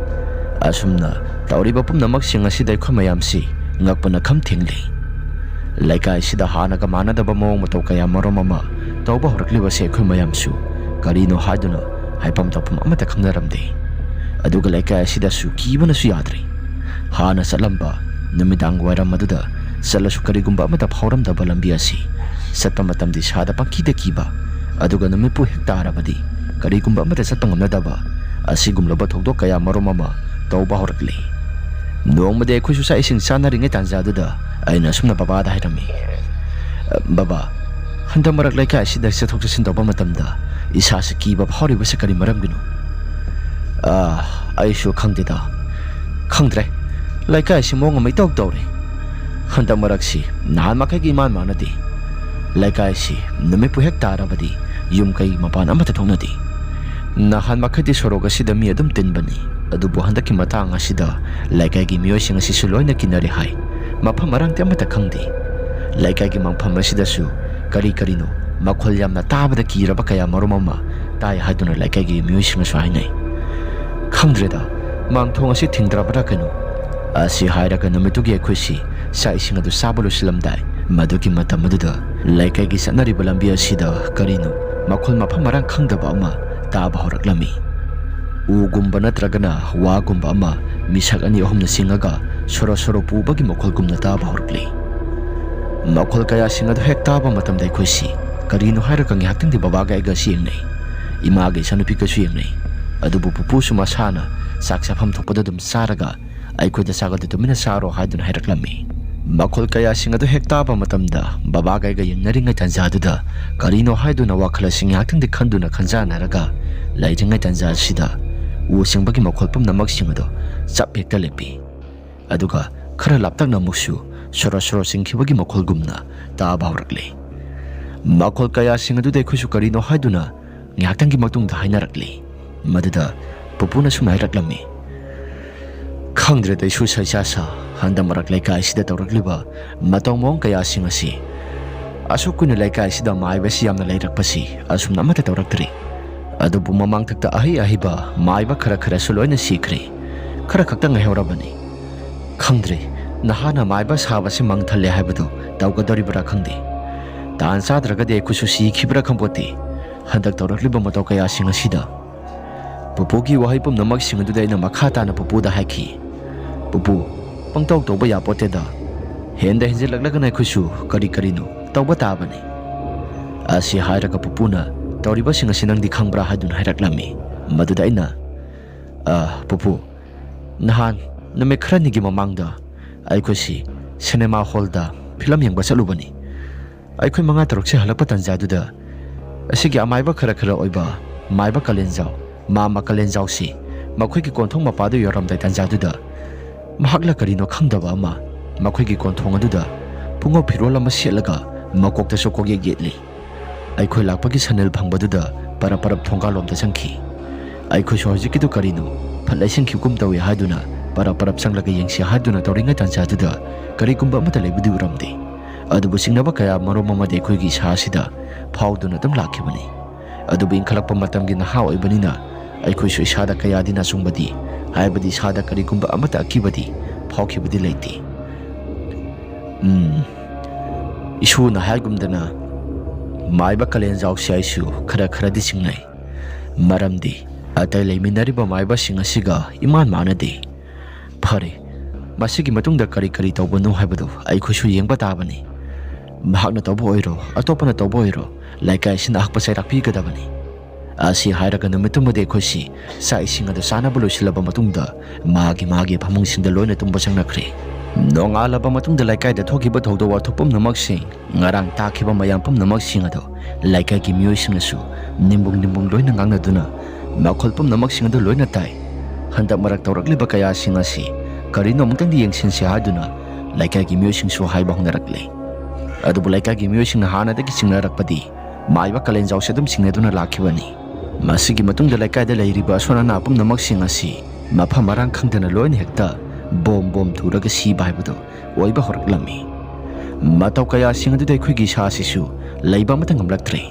ꯑꯁꯨꯝꯅ ꯇꯧꯔꯤꯕ ꯄꯨꯝꯅꯃꯛꯁꯤꯡ ꯑꯁꯤꯗ ꯑꯩꯈꯣꯏ ꯃꯌꯥꯝꯁꯤ ꯉꯛꯄꯅ ꯈꯝ ꯊꯦꯡꯂꯤ꯫ ꯂꯩꯀꯥꯏꯁꯤꯗ ꯍꯥꯟꯅꯒ ꯃꯥꯟꯅꯗꯕ ꯃꯑꯣꯡ ꯃꯇꯧ ꯀꯌꯥ ꯃꯔꯨꯝ ꯑꯃ ꯇꯧꯕ ꯍꯧꯔꯛꯂꯤꯕꯁꯦ ꯑꯩꯈꯣꯏ ꯃꯌꯥꯝꯁꯨ ꯀꯔꯤꯅꯣ ꯍꯥꯏꯗꯨꯅ ꯍꯥꯏꯐꯝ ꯇꯧꯐꯝ ꯑꯃꯠꯇ ꯈꯪꯅꯔꯝꯗꯦ꯫ ꯑꯗꯨꯒ ꯂꯩꯀꯥꯏ ꯑꯁꯤꯗꯁꯨ ꯀꯤꯕꯅꯁꯨ ꯌꯥꯗ꯭ꯔꯦ꯫ ꯍꯥꯟꯅ ꯆꯠꯂꯝꯕ ꯅꯨꯃꯤꯗꯥꯡ ꯋꯥꯏꯔꯝ ꯑꯗꯨꯗ ꯆꯠꯂꯁꯨ ꯀꯔꯤꯒꯨꯝꯕ ꯑꯃꯠꯇ ꯐꯥꯎꯔꯝꯗꯕ ꯂꯝꯕꯤ ꯑꯁꯤ ꯆꯠꯄ ꯃꯇꯝꯗ ꯏꯁꯥꯗ ꯄꯪꯀꯤꯗ ꯀꯤꯕ, ꯑꯗꯨꯒ ꯅꯨꯃꯤꯠꯄꯨ ꯍꯦꯛ ꯇꯥꯔꯕꯗꯤ ꯀꯔꯤꯒꯨꯝꯕ ꯑꯃꯠꯇ ꯆꯠꯄ ꯉꯝꯅꯗꯕ ꯑꯁꯤꯒꯨꯝꯂꯕ ꯊꯧꯗꯣꯛ ꯀꯌꯥ ꯃꯔꯨꯝ ꯑꯃ ꯇꯧꯕ ꯍꯧꯔꯛꯂꯤ꯫ ꯅꯣꯡꯃꯗꯤ ꯑꯩꯈꯣꯏꯁꯨ ꯆꯥꯛ ꯏꯁꯤꯡ ꯆꯥꯅꯔꯤꯉꯩ ꯇꯥꯟꯖꯥꯗꯨꯗ ꯑꯩꯅ ꯑꯁꯨꯝꯅ ꯕꯕꯥꯗ ꯍꯥꯏꯔꯝꯃꯤ, "ꯕꯕꯥ, ꯍꯟꯗꯛ ꯃꯔꯛ ꯂꯩꯀꯥꯏ ꯑꯁꯤꯗ ꯆꯠꯊꯣꯛ ꯆꯠꯁꯤꯟ ꯇꯧꯕ ꯃꯇꯝꯗ ꯏꯁꯥꯁꯤ ꯀꯤꯕ ꯐꯥꯎꯔꯤꯕꯁꯤ ꯀꯔꯤ ꯃꯔꯝꯒꯤꯅꯣ?" "ꯑꯥ, ꯑꯩꯁꯨ ꯈꯪꯗꯦꯗ꯫ ꯈꯪꯗ꯭ꯔꯦ꯫ ꯂꯩꯀꯥꯏꯁꯤ ꯃꯑꯣꯡ ꯑꯃ ꯏꯇꯧ ꯇꯧꯔꯦ꯫ ꯍꯟꯗꯛ ꯃꯔꯛꯁꯤ ꯅꯍꯥꯟ ꯃꯈꯩꯒ ꯏꯃꯥꯟ ꯃꯥꯟꯅꯗꯦ꯫ ꯂꯩꯀꯥꯏꯁꯤ ꯅꯨꯃꯤꯠꯄꯨ ꯍꯦꯛ ꯇꯥꯔꯕꯗꯤ ꯌꯨꯝ ꯀꯩ ꯃꯄꯥꯟ ꯑꯃꯠꯇ ꯊꯣꯛꯅꯗꯦ꯫ ꯅꯍꯥꯟ ꯃꯈꯩꯗꯤ ꯁꯣꯔꯣꯛ ꯑꯁꯤꯗ ꯃꯤ ꯑꯗꯨꯝ ꯇꯤꯟꯕꯅꯤ, ꯑꯗꯨꯕꯨ ꯍꯟꯗꯛꯀꯤ ꯃꯇꯥꯡ ꯑꯁꯤꯗ ꯂꯩꯀꯥꯏꯒꯤ ꯃꯤꯑꯣꯏꯁꯤꯡ ꯑꯁꯤꯁꯨ ꯂꯣꯏꯅ ꯀꯤꯅꯔꯦ ꯍꯥꯏ꯫ ꯃꯐꯝ ꯃꯔꯥꯡꯗꯤ ꯑꯃꯠꯇ ꯈꯪꯗꯦ꯫ ꯂꯩꯀꯥꯏꯒꯤ ꯃꯪꯐꯝ ꯑꯁꯤꯗꯁꯨ ꯀꯔꯤ ꯀꯔꯤꯅꯣ ꯃꯈꯣꯜ ꯌꯥꯝꯅ ꯇꯥꯕꯗ ꯀꯤꯔꯕ ꯀꯌꯥ ꯃꯔꯨꯝ ꯑꯃ ꯇꯥꯏ ꯍꯥꯏꯗꯨꯅ ꯂꯩꯀꯥꯏꯒꯤ ꯃꯤꯑꯣꯏꯁꯤꯡꯅꯁꯨ ꯍꯥꯏꯅꯩ꯫ ꯈꯪꯗ꯭ꯔꯦꯗ, ꯃꯥꯡꯊꯣꯡ ꯑꯁꯤ ꯊꯤꯡꯗ꯭ꯔꯕ꯭ꯔꯥ ꯀꯩꯅꯣ? ꯑꯁꯤ ꯍꯥꯏꯔꯒ ꯅꯨꯃꯤꯠꯇꯨꯒꯤ ꯑꯩꯈꯣꯏꯁꯤ ꯆꯥꯛ ꯏꯁꯤꯡ ꯑꯗꯨ ꯆꯥꯕ ꯂꯣꯏꯁꯤꯜꯂꯝꯗꯥꯏ, ꯃꯗꯨꯒꯤ ꯃꯇꯝ ꯑꯗꯨꯗ ꯂꯩꯀꯥꯏꯒꯤ ꯆꯠꯅꯔꯤꯕ ꯂꯝꯕꯤ ꯑꯁꯤꯗ ꯀꯔꯤꯅꯣ ꯃꯈꯣꯜ ꯃꯐꯝ ꯃꯔꯥꯡ ꯈꯪꯗꯕ ꯑꯃ ꯇꯥꯕ ꯍꯧꯔꯛꯂꯝꯃꯤ꯫ ꯎꯒꯨꯝꯕ ꯅꯠꯇ꯭ꯔꯒꯅ ꯋꯥꯒꯨꯝꯕ ꯑꯃ ꯃꯤꯁꯛ ꯑꯅꯤ ꯑꯍꯨꯝꯅ ꯆꯤꯡꯉꯒ ꯁꯣꯔꯣ ꯁꯣꯔꯣ ꯄꯨꯕꯒꯤ ꯃꯈꯣꯜꯒꯨꯝꯅ ꯇꯥꯕ ꯍꯧꯔꯛꯂꯤ꯫ ꯃꯈꯣꯜ ꯀꯌꯥꯁꯤꯡ ꯑꯗꯨ ꯍꯦꯛ ꯇꯥꯕ ꯃꯇꯝꯗ ꯑꯩꯈꯣꯏꯁꯤ ꯀꯔꯤꯅꯣ ꯍꯥꯏꯔꯒ ꯉꯥꯏꯍꯥꯛꯇꯪꯗꯤ ꯕꯕꯥꯒ ꯑꯩꯒꯁꯨ ꯌꯦꯡꯅꯩ, ꯏꯃꯥꯒ ꯏꯆꯥꯅꯨꯄꯤꯒꯁꯨ ꯌꯦꯡꯅꯩ꯫ ꯑꯗꯨꯕꯨ ꯄꯨꯄꯨꯁꯨ ꯃꯁꯥꯅ ꯆꯥꯛ ꯆꯥꯐꯝ ꯊꯣꯛꯄꯗ ꯑꯗꯨꯝ ꯆꯥꯔꯒ ꯑꯩꯈꯣꯏꯗ ꯆꯥꯛ ꯑꯗꯨ ꯇꯨꯃꯤꯟꯅ ꯆꯥꯔꯣ ꯍꯥꯏꯗꯨꯅ ꯍꯥꯏꯔꯛꯂꯝꯃꯤ꯫ ꯃꯈꯣꯜ ꯀꯌꯥꯁꯤꯡ ꯑꯗꯨ ꯍꯦꯛ ꯇꯥꯕ ꯃꯇꯝꯗ ꯕꯕꯥꯒ ꯑꯩꯒ ꯌꯦꯡꯅꯔꯤꯉꯩ ꯇꯥꯟꯖꯥꯗꯨꯗ ꯀꯔꯤꯅꯣ ꯍꯥꯏꯗꯨꯅ ꯋꯥꯈꯜ ꯑꯁꯤ ꯉꯥꯏꯍꯥꯛꯇꯪꯗꯤ ꯈꯟꯗꯨꯅ ꯈꯟꯖꯥꯟꯅꯔꯒ ꯂꯩꯔꯤꯉꯩ ꯇꯥꯟꯖꯥ ꯑꯁꯤꯗ ꯎ ꯆꯤꯡꯕꯒꯤ ꯃꯈꯣꯜ ꯄꯨꯝꯅꯃꯛꯁꯤꯡ ꯑꯗꯨ ꯆꯞ ꯍꯦꯛꯇ ꯂꯦꯞꯄꯤ꯫ ꯑꯗꯨꯒ ꯈꯔ ꯂꯥꯞꯇꯛꯅ ꯑꯃꯨꯛꯁꯨ ꯁꯣꯔꯣ ꯁꯣꯔꯣ ꯆꯤꯡꯈꯤꯕꯒꯤ ꯃꯈꯣꯜꯒꯨꯝꯅ ꯇꯥꯕ ꯍꯧꯔꯛꯂꯤ꯫ ꯃꯈꯣꯜ ꯀꯌꯥꯁꯤꯡ ꯑꯗꯨꯗ ꯑꯩꯈꯣꯏꯁꯨ ꯀꯔꯤꯅꯣ ꯍꯥꯏꯗꯨꯅ ꯉꯥꯏꯍꯥꯛꯇꯪꯒꯤ ꯃꯇꯨꯡꯗ ꯍꯥꯏꯅꯔꯛꯂꯤ꯫ ꯃꯗꯨꯗ ꯄꯨꯄꯨꯅ ꯁꯨꯝꯅ ꯍꯥꯏꯔꯛꯂꯝꯃꯤ, "ꯈꯪꯗ꯭ꯔꯦꯗ ꯏꯁꯨ ꯁꯩꯁꯥꯁꯥ, ꯍꯟꯗꯛ ꯃꯔꯛ ꯂꯩꯀꯥꯏꯁꯤꯗ ꯇꯧꯔꯛꯂꯤꯕ ꯃꯇꯧ ꯃꯑꯣꯡ ꯀꯌꯥꯁꯤꯡ ꯑꯁꯤ꯫ ꯑꯁꯨꯛ ꯀꯨꯏꯅ ꯂꯩꯀꯥꯏꯁꯤꯗ ꯃꯥꯏꯕꯁꯤ ꯌꯥꯝꯅ ꯂꯩꯔꯛꯄꯁꯤ ꯑꯁꯨꯝꯅ ꯑꯃꯠꯇ ꯇꯧꯔꯛꯇ꯭ꯔꯤ꯫ ꯑꯗꯨꯕꯨ ꯃꯃꯥꯡꯊꯛꯇ ꯑꯍꯩ ꯑꯍꯩꯕ ꯃꯥꯏꯕ ꯈꯔ ꯈꯔꯁꯨ ꯂꯣꯏꯅ ꯁꯤꯈ꯭ꯔꯦ꯫ ꯈꯔ ꯈꯛꯇ ꯉꯥꯏꯍꯧꯔꯕꯅꯤ꯫ ꯈꯪꯗ꯭ꯔꯦ, ꯅꯍꯥꯅ ꯃꯥꯏꯕ ꯁꯥꯕꯁꯤ ꯃꯪ ꯊꯜꯂꯦ ꯍꯥꯏꯕꯗꯨ ꯇꯧꯒꯗꯧꯔꯤꯕ꯭ꯔꯥ ꯈꯪꯗꯦ꯫ ꯇꯥꯟ ꯆꯥꯗ꯭ꯔꯒꯗꯤ ꯑꯩꯈꯣꯏꯁꯨ ꯁꯤꯈꯤꯕ꯭ꯔꯥ ꯈꯪꯄꯣꯠꯇꯦ꯫ ꯍꯟꯗꯛ ꯇꯧꯔꯛꯂꯤꯕ ꯃꯇꯧ ꯀꯌꯥꯁꯤꯡ ꯑꯁꯤꯗ" ꯄꯨꯄꯨꯒꯤ ꯋꯥꯍꯩ ꯄꯨꯝꯅꯃꯛꯁꯤꯡ ꯑꯗꯨꯗ ꯑꯩꯅ ꯃꯈꯥ ꯇꯥꯅ ꯄꯨꯄꯨꯗ ꯍꯥꯏꯈꯤ, "ꯄꯨꯄꯨ, ꯄꯪꯇꯧ ꯇꯧꯕ ꯌꯥꯄꯣꯠꯇꯦꯗ꯫ ꯍꯦꯟꯗ ꯍꯦꯟꯖꯤꯜꯂꯛꯂꯒꯅ ꯑꯩꯈꯣꯏꯁꯨ ꯀꯔꯤ ꯀꯔꯤꯅꯣ ꯇꯧꯕ ꯇꯥꯕꯅꯤ"꯫ ꯑꯁꯤ ꯍꯥꯏꯔꯒ ꯄꯨꯄꯨꯅ, "ꯇꯧꯔꯤꯕꯁꯤꯡ ꯑꯁꯤ ꯅꯪꯗꯤ ꯈꯪꯕ꯭ꯔꯥ?" ꯍꯥꯏꯗꯨꯅ ꯍꯥꯏꯔꯛꯂꯝꯃꯤ꯫ ꯃꯗꯨꯗ ꯑꯩꯅ, "ꯑ, ꯄꯨꯄꯨ, ꯅꯍꯥꯟ ꯅꯨꯃꯤꯠ ꯈꯔꯅꯤꯒꯤ ꯃꯃꯥꯡꯗ ꯑꯩꯈꯣꯏꯁꯤ ꯁꯤꯅꯦꯃꯥ ꯍꯣꯜꯗ ꯐꯤꯂꯝ ꯌꯦꯡꯕ ꯆꯠꯂꯨꯕꯅꯤ꯫ ꯑꯩꯈꯣꯏ ꯃꯉꯥ ꯇꯔꯨꯛꯁꯦ ꯍꯜꯂꯛꯄ ꯇꯥꯟꯖꯥꯗꯨꯗ ꯑꯁꯤꯒꯤ ꯑꯃꯥꯏꯕ ꯈꯔ ꯈꯔ ꯑꯣꯏꯕ ꯃꯥꯏꯕ ꯀꯥꯂꯦꯟꯖꯥꯎ, ꯃꯥꯃ ꯀꯥꯂꯦꯟꯖꯥꯎꯁꯤ ꯃꯈꯣꯏꯒꯤ ꯀꯣꯟꯊꯣꯡ ꯃꯄꯥꯗꯨ ꯌꯧꯔꯝꯗꯥꯏ ꯇꯥꯟꯖꯥꯗꯨꯗ ꯃꯍꯥꯛꯂ ꯀꯔꯤꯅꯣ ꯈꯪꯗꯕ ꯑꯃ ꯃꯈꯣꯏꯒꯤ ꯀꯣꯟꯊꯣꯡ ꯑꯗꯨꯗ ꯄꯨꯡꯉꯧ ꯐꯤꯔꯣꯜ ꯑꯃ ꯁꯦꯠꯂꯒ ꯃꯀꯣꯛꯇꯁꯨ ꯀꯣꯛꯌꯦꯠ ꯌꯦꯠꯂꯤ꯫ ꯑꯩꯈꯣꯏ ꯂꯥꯛꯄꯒꯤ ꯁꯟꯅꯦꯜ ꯐꯪꯕꯗꯨꯗ ꯄꯔꯞ ꯄꯔꯞ ꯊꯣꯡꯒꯥꯜꯂꯣꯝꯗ ꯆꯪꯈꯤ꯫ ꯑꯩꯈꯣꯏꯁꯨ ꯍꯧꯖꯤꯛꯀꯤꯗꯨ ꯀꯔꯤꯅꯣ ꯐꯠ ꯂꯩꯁꯤꯟꯈꯤꯕꯒꯨꯝ ꯇꯧꯏ ꯍꯥꯏꯗꯨꯅ ꯄꯔꯞ ꯄꯔꯞ ꯆꯪꯂꯒ ꯌꯦꯡꯁꯤ ꯍꯥꯏꯗꯨꯅ ꯇꯧꯔꯤꯉꯩ ꯇꯥꯟꯖꯥꯗꯨꯗ ꯀꯔꯤꯒꯨꯝꯕ ꯑꯃꯠꯇ ꯂꯩꯕꯗꯤ ꯎꯔꯝꯗꯦ꯫ ꯑꯗꯨꯕꯨ ꯆꯤꯡꯅꯕ ꯀꯌꯥ ꯃꯔꯨꯝ ꯑꯃꯗꯤ ꯑꯩꯈꯣꯏꯒꯤ ꯏꯁꯥ ꯑꯁꯤꯗ ꯐꯥꯎꯗꯨꯅ ꯑꯗꯨꯝ ꯂꯥꯛꯈꯤꯕꯅꯤ꯫ ꯑꯗꯨꯕꯨ ꯏꯟꯈꯠꯂꯛꯄ ꯃꯇꯝꯒꯤ ꯅꯍꯥ ꯑꯣꯏꯕꯅꯤꯅ ꯑꯩꯈꯣꯏꯁꯨ ꯏꯁꯥꯗ ꯀꯌꯥꯗꯤ ꯅꯥꯆꯨꯡꯕꯗꯤ, ꯍꯥꯏꯕꯗꯤ ꯏꯁꯥꯗ ꯀꯔꯤꯒꯨꯝꯕ ꯑꯃꯠꯇ ꯑꯀꯤꯕꯗꯤ ꯐꯥꯎꯈꯤꯕꯗꯤ ꯂꯩꯇꯦ꯫ ꯎꯝ, ꯏꯁꯣꯔꯅ ꯍꯥꯏꯒꯨꯝꯗꯅ ꯃꯥꯏꯕ ꯀꯥꯂꯦꯟꯖꯥꯎꯁꯦ ꯑꯩꯁꯨ ꯈꯔ ꯈꯔꯗꯤ ꯆꯤꯡꯅꯩ꯫ ꯃꯔꯝꯗꯤ ꯑꯇꯩ ꯂꯩꯃꯤꯟꯅꯔꯤꯕ ꯃꯥꯏꯕꯁꯤꯡ ꯑꯁꯤꯒ ꯏꯃꯥꯟ ꯃꯥꯟꯅꯗꯦ꯫ ꯐꯔꯦ, ꯃꯁꯤꯒꯤ ꯃꯇꯨꯡꯗ ꯀꯔꯤ ꯀꯔꯤ ꯇꯧꯕꯅꯣ ꯍꯥꯏꯕꯗꯨ ꯑꯩꯈꯣꯏꯁꯨ ꯌꯦꯡꯕ ꯇꯥꯕꯅꯤ꯫ ꯃꯍꯥꯛꯅ ꯇꯧꯕ ꯑꯣꯏꯔꯣ, ꯑꯇꯣꯞꯄꯅ ꯇꯧꯕ ꯑꯣꯏꯔꯣ, ꯂꯩꯀꯥꯏꯁꯤꯅ ꯑꯍꯛꯄ ꯆꯩꯔꯥꯛ ꯄꯤꯒꯗꯕꯅꯤ꯫ ꯑꯁꯤ ꯍꯥꯏꯔꯒ ꯅꯨꯃꯤꯠꯇꯨꯃꯗꯤ ꯑꯩꯈꯣꯏꯁꯤ ꯆꯥꯛ ꯏꯁꯤꯡ ꯑꯗꯨ ꯆꯥꯅꯕ ꯂꯣꯏꯁꯤꯜꯂꯕ ꯃꯇꯨꯡꯗ ꯃꯥꯒꯤ ꯃꯥꯒꯤ ꯐꯃꯨꯡꯁꯤꯡꯗ ꯂꯣꯏꯅ ꯇꯨꯝꯕ ꯆꯪꯅꯈ꯭ꯔꯦ꯫ ꯅꯣꯡꯉꯥꯜꯂꯕ ꯃꯇꯨꯡꯗ ꯂꯩꯀꯥꯏꯗ ꯊꯣꯛꯈꯤꯕ ꯊꯧꯗꯣꯛ ꯋꯥꯊꯣꯛ ꯄꯨꯝꯅꯃꯛꯁꯤꯡ, ꯉꯔꯥꯡ ꯇꯥꯈꯤꯕ ꯃꯌꯥꯝ ꯄꯨꯝꯅꯃꯛꯁꯤꯡ ꯑꯗꯨ ꯂꯩꯀꯥꯏꯒꯤ ꯃꯤꯑꯣꯏꯁꯤꯡꯅꯁꯨ ꯅꯤꯝꯕꯨꯡ ꯅꯤꯝꯕꯨꯡ ꯂꯣꯏꯅ ꯉꯥꯡꯅꯗꯨꯅ ꯃꯈꯣꯜ ꯄꯨꯝꯅꯃꯛꯁꯤꯡ ꯑꯗꯨ ꯂꯣꯏꯅ ꯇꯥꯏ꯫ ꯍꯟꯗꯛ ꯃꯔꯛ ꯇꯧꯔꯛꯂꯤꯕ ꯀꯌꯥꯁꯤꯡ ꯑꯁꯤ ꯀꯔꯤꯅꯣ ꯑꯃꯨꯛꯇꯪꯗꯤ ꯌꯦꯡꯁꯤꯟꯁꯤ ꯍꯥꯏꯗꯨꯅ ꯂꯩꯀꯥꯏꯒꯤ ꯃꯤꯑꯣꯏꯁꯤꯡꯁꯨ ꯍꯥꯏꯕ ꯍꯧꯅꯔꯛꯂꯦ꯫ ꯑꯗꯨꯕꯨ ꯂꯩꯀꯥꯏꯒꯤ ꯃꯤꯑꯣꯏꯁꯤꯡꯅ ꯍꯥꯟꯅꯗꯒꯤ ꯆꯤꯡꯅꯔꯛꯄꯗꯤ ꯃꯥꯏꯕ ꯀꯥꯂꯦꯟꯖꯥꯎꯁꯦ ꯑꯗꯨꯝ ꯆꯤꯡꯅꯗꯨꯅ ꯂꯥꯛꯈꯤꯕꯅꯤ꯫ ꯃꯁꯤꯒꯤ ꯃꯇꯨꯡꯗ ꯂꯩꯀꯥꯏꯗ ꯂꯩꯔꯤꯕ ꯑꯁꯣꯟ ꯑꯅꯥ ꯄꯨꯝꯅꯃꯛꯁꯤꯡ ꯑꯁꯤ ꯃꯐꯝ ꯃꯔꯥꯡ ꯈꯪꯗꯅ ꯂꯣꯏꯅ ꯍꯦꯛꯇ ꯕꯣꯝ ꯕꯣꯝ ꯊꯨꯔꯒ ꯁꯤꯕ ꯍꯥꯏꯕꯗꯨ ꯑꯣꯏꯕ ꯍꯧꯔꯛꯂꯝꯃꯤ꯫ ꯃꯇꯧ ꯀꯌꯥꯁꯤꯡ ꯑꯗꯨꯗ ꯑꯩꯈꯣꯏꯒꯤ ꯏꯁꯥ ꯑꯁꯤꯁꯨ ꯂꯩꯕ ꯑꯃꯠꯇ ꯉꯝꯂꯛꯇ꯭ꯔꯦ꯫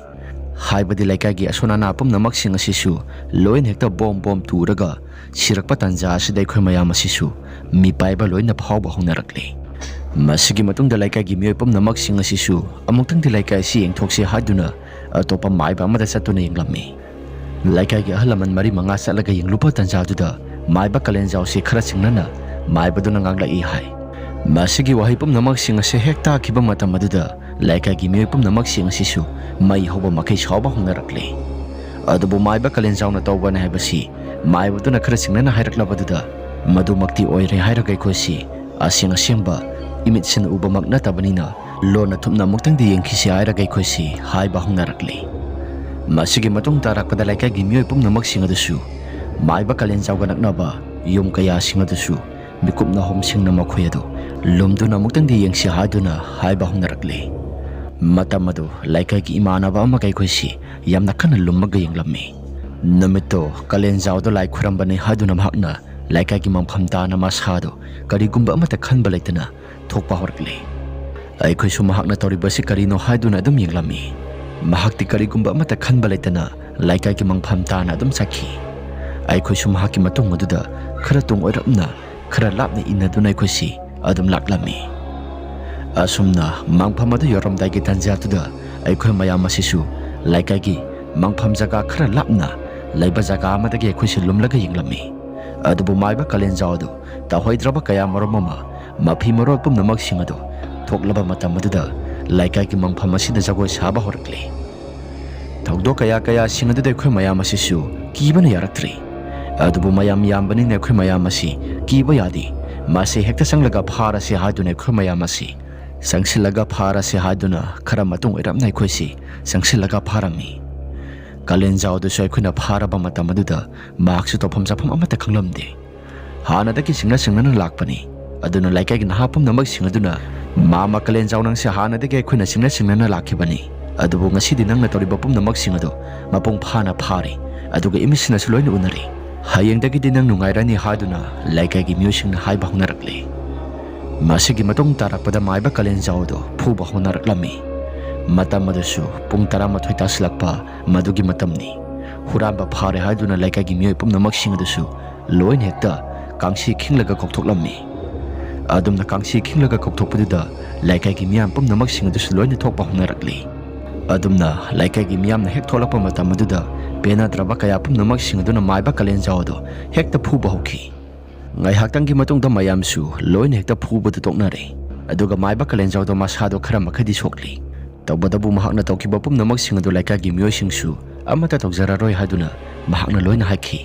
ꯍꯥꯏꯕꯗꯤ ꯂꯩꯀꯥꯏꯒꯤ ꯑꯁꯣꯟ ꯑꯅꯥ ꯄꯨꯝꯅꯃꯛꯁꯤꯡ ꯑꯁꯤꯁꯨ ꯂꯣꯏꯅ ꯍꯦꯛꯇ ꯕꯣꯝ ꯕꯣꯝ ꯇꯨꯔꯒ ꯁꯤꯔꯛꯄ ꯇꯥꯟꯖꯥ ꯑꯁꯤꯗ ꯑꯩꯈꯣꯏ ꯃꯌꯥꯝ ꯑꯁꯤꯁꯨ ꯃꯤꯄꯥꯏꯕ ꯂꯣꯏꯅ ꯐꯥꯎꯕ ꯍꯧꯅꯔꯛꯂꯦ꯫ ꯃꯁꯤꯒꯤ ꯃꯇꯨꯡꯗ ꯂꯩꯀꯥꯏꯒꯤ ꯃꯤꯑꯣꯏ ꯄꯨꯝꯅꯃꯛꯁꯤꯡ ꯑꯁꯤꯁꯨ ꯑꯃꯨꯛꯇꯪꯗꯤ ꯂꯩꯀꯥꯏ ꯑꯁꯤ ꯌꯦꯡꯊꯣꯛꯁꯤ ꯍꯥꯏꯗꯨꯅ ꯑꯇꯣꯞꯄ ꯃꯥꯏꯕ ꯑꯃꯗ ꯆꯠꯇꯨꯅ ꯌꯦꯡꯂꯝꯃꯤ꯫ ꯂꯩꯀꯥꯏꯒꯤ ꯑꯍꯜ ꯂꯃꯟ ꯃꯔꯤ ꯃꯉꯥ ꯆꯠꯂꯒ ꯌꯦꯡꯂꯨꯕ ꯇꯥꯟꯖꯥꯗꯨꯗ ꯃꯥꯏꯕ ꯀꯥꯂꯦꯟꯖꯥꯎꯁꯤ ꯈꯔ ꯆꯤꯡꯅꯅ ꯃꯥꯏꯕꯗꯨꯅ ꯉꯥꯡꯂꯛꯏ ꯍꯥꯏ꯫ ꯃꯁꯤꯒꯤ ꯋꯥꯍꯩ ꯄꯨꯝꯅꯃꯛꯁꯤꯡ ꯑꯁꯤ ꯍꯦꯛ ꯇꯥꯈꯤꯕ ꯃꯇꯝ ꯑꯗꯨꯗ ꯂꯩꯀꯥꯏꯒꯤ ꯃꯤꯑꯣꯏ ꯄꯨꯝꯅꯃꯛꯁꯤꯡ ꯑꯁꯤꯁꯨ ꯃꯩ ꯍꯧꯕ ꯃꯈꯩ ꯁꯥꯎꯕ ꯍꯧꯅꯔꯛꯂꯦ꯫ ꯑꯗꯨꯕꯨ ꯃꯥꯏꯕ ꯀꯥꯂꯦꯟꯖꯥꯎꯅ ꯇꯧꯕꯅꯤ ꯍꯥꯏꯕꯁꯤ ꯃꯥꯏꯕꯗꯨꯅ ꯈꯔ ꯆꯤꯡꯅꯅ ꯍꯥꯏꯔꯛꯂꯕꯗꯨꯗ ꯃꯗꯨꯃꯛꯇꯤ ꯑꯣꯏꯔꯦ ꯍꯥꯏꯔꯒ ꯑꯩꯈꯣꯏꯁꯤ ꯑꯁꯦꯡ ꯑꯁꯦꯡꯕ ꯏꯃꯤꯠꯁꯤꯅ ꯎꯕꯃꯛ ꯅꯠꯇꯕꯅꯤꯅ ꯂꯣꯟꯅ ꯊꯨꯞꯅ ꯑꯃꯨꯛꯇꯪꯗꯤ ꯌꯦꯡꯈꯤꯁꯤ ꯍꯥꯏꯔꯒ ꯑꯩꯈꯣꯏꯁꯤ ꯍꯥꯏꯕ ꯍꯧꯅꯔꯛꯂꯦ꯫ ꯃꯁꯤꯒꯤ ꯃꯇꯨꯡ ꯇꯥꯔꯛꯄꯗ ꯂꯩꯀꯥꯏꯒꯤ ꯃꯤꯑꯣꯏ ꯄꯨꯝꯅꯃꯛꯁꯤꯡ ꯑꯗꯨꯁꯨ ꯃꯥꯏꯕ ꯀꯥꯂꯦꯟꯖꯥꯎꯒ ꯅꯛꯅꯕ ꯌꯨꯝ ꯀꯌꯥꯁꯤꯡ ꯑꯗꯨꯁꯨ ꯃꯤꯀꯨꯞ ꯅꯥꯍꯨꯝ ꯁꯤꯡꯅ ꯃꯈꯣꯏ ꯑꯗꯨ ꯂꯨꯝꯗꯨꯅ ꯑꯃꯨꯛꯇꯪꯗꯤ ꯌꯦꯡꯁꯤ ꯍꯥꯏꯗꯨꯅ ꯍꯥꯏꯕ ꯍꯧꯅꯔꯛꯂꯦ꯫ ꯃꯇꯝ ꯑꯗꯨ ꯂꯩꯀꯥꯏꯒꯤ ꯏꯃꯥꯟꯅꯕ ꯑꯃꯒ ꯑꯩꯈꯣꯏꯁꯤ ꯌꯥꯝꯅ ꯀꯟꯅ ꯂꯨꯝꯃꯒ ꯌꯦꯡꯂꯝꯃꯤ꯫ ꯅꯨꯃꯤꯠꯇꯣ ꯀꯥꯂꯦꯟꯖꯥꯎꯗ ꯂꯥꯏ ꯈꯨꯔꯝꯕꯅꯤ ꯍꯥꯏꯗꯨꯅ ꯃꯍꯥꯛꯅ ꯂꯩꯀꯥꯏꯒꯤ ꯃꯪꯐꯝ ꯇꯥꯅ ꯃꯁꯥꯗꯣ ꯀꯔꯤꯒꯨꯝꯕ ꯑꯃꯠꯇ ꯈꯟꯕ ꯂꯩꯇꯅ ꯊꯣꯛꯄ ꯍꯧꯔꯛꯂꯦ꯫ ꯑꯩꯈꯣꯏꯁꯨ ꯃꯍꯥꯛꯅ ꯇꯧꯔꯤꯕꯁꯤ ꯀꯔꯤꯅꯣ ꯍꯥꯏꯗꯨꯅ ꯑꯗꯨꯝ ꯌꯦꯡꯂꯝꯃꯤ꯫ ꯃꯍꯥꯛꯇꯤ ꯀꯔꯤꯒꯨꯝꯕ ꯑꯃꯠꯇ ꯈꯟꯕ ꯂꯩꯇꯅ ꯂꯩꯀꯥꯏꯒꯤ ꯃꯪꯐꯝ ꯇꯥꯅ ꯑꯗꯨꯝ ꯆꯠꯈꯤ꯫ ꯑꯩꯈꯣꯏꯁꯨ ꯃꯍꯥꯛꯀꯤ ꯃꯇꯨꯡ ꯑꯗꯨꯗ ꯈꯔ ꯇꯨꯡ ꯑꯣꯏꯔꯞꯅ ꯈꯔ ꯂꯥꯞꯅ ꯏꯟꯅꯗꯨꯅ ꯑꯩꯈꯣꯏꯁꯤ ꯑꯗꯨꯝ ꯂꯥꯛꯂꯝꯃꯤ꯫ ꯑꯁꯨꯝꯅ ꯃꯪꯐꯝ ꯑꯗꯨ ꯌꯧꯔꯝꯗꯥꯏꯒꯤ ꯇꯥꯟꯖꯥꯗꯨꯗ ꯑꯩꯈꯣꯏ ꯃꯌꯥꯝ ꯑꯁꯤꯁꯨ ꯂꯩꯀꯥꯏꯒꯤ ꯃꯪꯐꯝ ꯖꯒꯥ ꯈꯔ ꯂꯥꯞꯅ ꯂꯩꯕ ꯖꯒꯥ ꯑꯃꯗꯒꯤ ꯑꯩꯈꯣꯏꯁꯨ ꯂꯨꯝꯂꯒ ꯌꯦꯡꯂꯝꯃꯤ꯫ ꯑꯗꯨꯕꯨ ꯃꯥꯏꯕ ꯀꯥꯂꯦꯟꯖꯥꯎ ꯑꯗꯨ ꯇꯧꯍꯩꯗ꯭ꯔꯕ ꯀꯌꯥ ꯃꯔꯨꯝ ꯑꯃ ꯃꯐꯤ ꯃꯔꯣꯜ ꯄꯨꯝꯅꯃꯛꯁꯤꯡ ꯑꯗꯨ ꯊꯣꯛꯂꯕ ꯃꯇꯝ ꯑꯗꯨꯗ ꯂꯩꯀꯥꯏꯒꯤ ꯃꯪꯐꯝ ꯑꯁꯤꯗ ꯖꯒꯣꯏ ꯁꯥꯕ ꯍꯧꯔꯛꯂꯦ꯫ ꯊꯧꯗꯣꯛ ꯀꯌꯥ ꯀꯌꯥꯁꯤꯡ ꯑꯗꯨꯗ ꯑꯩꯈꯣꯏ ꯃꯌꯥꯝ ꯑꯁꯤꯁꯨ ꯀꯤꯕꯅ ꯌꯥꯔꯛꯇ꯭ꯔꯦ꯫ ꯑꯗꯨꯕꯨ ꯃꯌꯥꯝ ꯌꯥꯝꯕꯅꯤꯅ ꯑꯩꯈꯣꯏ ꯃꯌꯥꯝ ꯑꯁꯤ ꯀꯤꯕ ꯌꯥꯗꯦ꯫ ꯃꯁꯤ ꯍꯦꯛꯇ ꯆꯪꯂꯒ ꯐꯥꯔꯁꯤ ꯍꯥꯏꯗꯨꯅ ꯑꯩꯈꯣꯏ ꯃꯌꯥꯝ ꯑꯁꯤ ꯆꯪꯁꯤꯜꯂꯒ ꯐꯥꯔꯁꯤ ꯍꯥꯏꯗꯨꯅ ꯈꯔ ꯃꯇꯨꯡ ꯑꯣꯏꯔꯞꯅ ꯑꯩꯈꯣꯏꯁꯤ ꯆꯪꯁꯤꯜꯂꯒ ꯐꯥꯔꯝꯃꯤ꯫ ꯀꯥꯂꯦꯟꯖꯥꯎꯗꯨꯁꯨ ꯑꯩꯈꯣꯏꯅ ꯐꯥꯔꯕ ꯃꯇꯝ ꯑꯗꯨꯗ ꯃꯍꯥꯛꯁꯨ ꯇꯧꯐꯝ ꯆꯥꯐꯝ ꯑꯃꯠꯇ ꯈꯪꯂꯝꯗꯦ꯫ ꯍꯥꯟꯅꯗꯒꯤ ꯁꯤꯡꯅ ꯁꯤꯡꯅꯅ ꯂꯥꯛꯄꯅꯤ꯫ ꯑꯗꯨꯅ ꯂꯩꯀꯥꯏꯒꯤ ꯅꯍꯥ ꯄꯨꯝꯅꯃꯛꯁꯤꯡ ꯑꯗꯨꯅ, "ꯃꯥꯃ ꯀꯥꯂꯦꯟꯖꯥꯎ, ꯅꯪꯁꯦ ꯍꯥꯟꯅꯗꯒꯤ ꯑꯩꯈꯣꯏꯅ ꯁꯤꯡꯅ ꯁꯤꯡꯅꯅ ꯂꯥꯛꯈꯤꯕꯅꯤ꯫ ꯑꯗꯨꯕꯨ ꯉꯁꯤꯗꯤ ꯅꯪꯅ ꯇꯧꯔꯤꯕ ꯄꯨꯝꯅꯃꯛꯁꯤꯡ ꯑꯗꯨ ꯃꯄꯨꯡ ꯐꯥꯅ ꯐꯥꯔꯦ꯫ ꯑꯗꯨꯒ ꯏꯃꯤꯠꯁꯤꯅꯁꯨ ꯂꯣꯏꯅ ꯎꯅꯔꯦ꯫ ꯍꯌꯦꯡꯗꯒꯤꯗꯤ ꯅꯪ ꯅꯨꯡꯉꯥꯏꯔꯅꯤ" ꯍꯥꯏꯗꯨꯅ ꯂꯩꯀꯥꯏꯒꯤ ꯃꯤꯑꯣꯏꯁꯤꯡꯅ ꯍꯥꯏꯕ ꯍꯧꯅꯔꯛꯂꯦ꯫ ꯃꯁꯤꯒꯤ ꯃꯇꯨꯡ ꯇꯥꯔꯛꯄꯗ ꯃꯥꯏꯕ ꯀꯥꯂꯦꯟꯖꯥꯎ ꯑꯗꯨ ꯐꯨꯕ ꯍꯧꯅꯔꯛꯂꯝꯃꯤ꯫ ꯃꯇꯝ ꯑꯗꯨꯁꯨ ꯄꯨꯡ ꯇꯔꯥꯃꯥꯊꯣꯏ ꯇꯥꯁꯤꯜꯂꯛꯄ ꯃꯗꯨꯒꯤ ꯃꯇꯝꯅꯤ꯫ ꯍꯨꯔꯥꯟꯕ ꯐꯥꯔꯦ ꯍꯥꯏꯗꯨꯅ ꯂꯩꯀꯥꯏꯒꯤ ꯃꯤꯑꯣꯏ ꯄꯨꯝꯅꯃꯛꯁꯤꯡ ꯑꯗꯨꯁꯨ ꯂꯣꯏꯅ ꯍꯦꯛꯇ ꯀꯥꯡꯁꯤ ꯈꯤꯡꯂꯒ ꯀꯧꯊꯣꯛꯂꯝꯃꯤ꯫ ꯑꯗꯨꯝꯅ ꯀꯥꯡꯁꯤ ꯈꯤꯡꯂꯒ ꯀꯧꯊꯣꯛꯄꯗꯨꯗ ꯂꯩꯀꯥꯏꯒꯤ ꯃꯤꯌꯥꯝ ꯄꯨꯝꯅꯃꯛꯁꯤꯡ ꯑꯗꯨꯁꯨ ꯂꯣꯏꯅ ꯊꯣꯛꯄ ꯍꯧꯅꯔꯛꯂꯤ꯫ ꯑꯗꯨꯝꯅ ꯂꯩꯀꯥꯏꯒꯤ ꯃꯤꯌꯥꯝꯅ ꯍꯦꯛ ꯊꯣꯛꯂꯛꯄ ꯃꯇꯝ ꯑꯗꯨꯗ ꯄꯦꯟꯅꯗ꯭ꯔꯕ ꯀꯌꯥ ꯄꯨꯝꯅꯃꯛꯁꯤꯡ ꯑꯗꯨꯅ ꯃꯥꯏꯕ ꯀꯥꯂꯦꯟꯖꯥꯎ ꯑꯗꯨ ꯍꯦꯛꯇ ꯐꯨꯕ ꯍꯧꯈꯤ꯫ ꯉꯥꯏꯍꯥꯛꯇꯪꯒꯤ ꯃꯇꯨꯡꯗ ꯃꯌꯥꯝꯁꯨ ꯂꯣꯏꯅ ꯍꯦꯛꯇ ꯐꯨꯕꯗ ꯇꯣꯛꯅꯔꯦ꯫ ꯑꯗꯨꯒ ꯃꯥꯏꯕ ꯀꯥꯂꯦꯟꯖꯥꯎꯗꯣ ꯃꯁꯥꯗꯣ ꯈꯔ ꯃꯈꯩꯗꯤ ꯁꯣꯛꯂꯤ꯫ ꯇꯧꯕꯇꯕꯨ ꯃꯍꯥꯛꯅ ꯇꯧꯈꯤꯕ ꯄꯨꯝꯅꯃꯛꯁꯤꯡ ꯑꯗꯨ ꯂꯩꯀꯥꯏꯒꯤ ꯃꯤꯑꯣꯏꯁꯤꯡꯁꯨ ꯑꯃꯠꯇ ꯇꯧꯖꯔꯔꯣꯏ ꯍꯥꯏꯗꯨꯅ ꯃꯍꯥꯛꯅ ꯂꯣꯏꯅ ꯍꯥꯏꯈꯤ꯫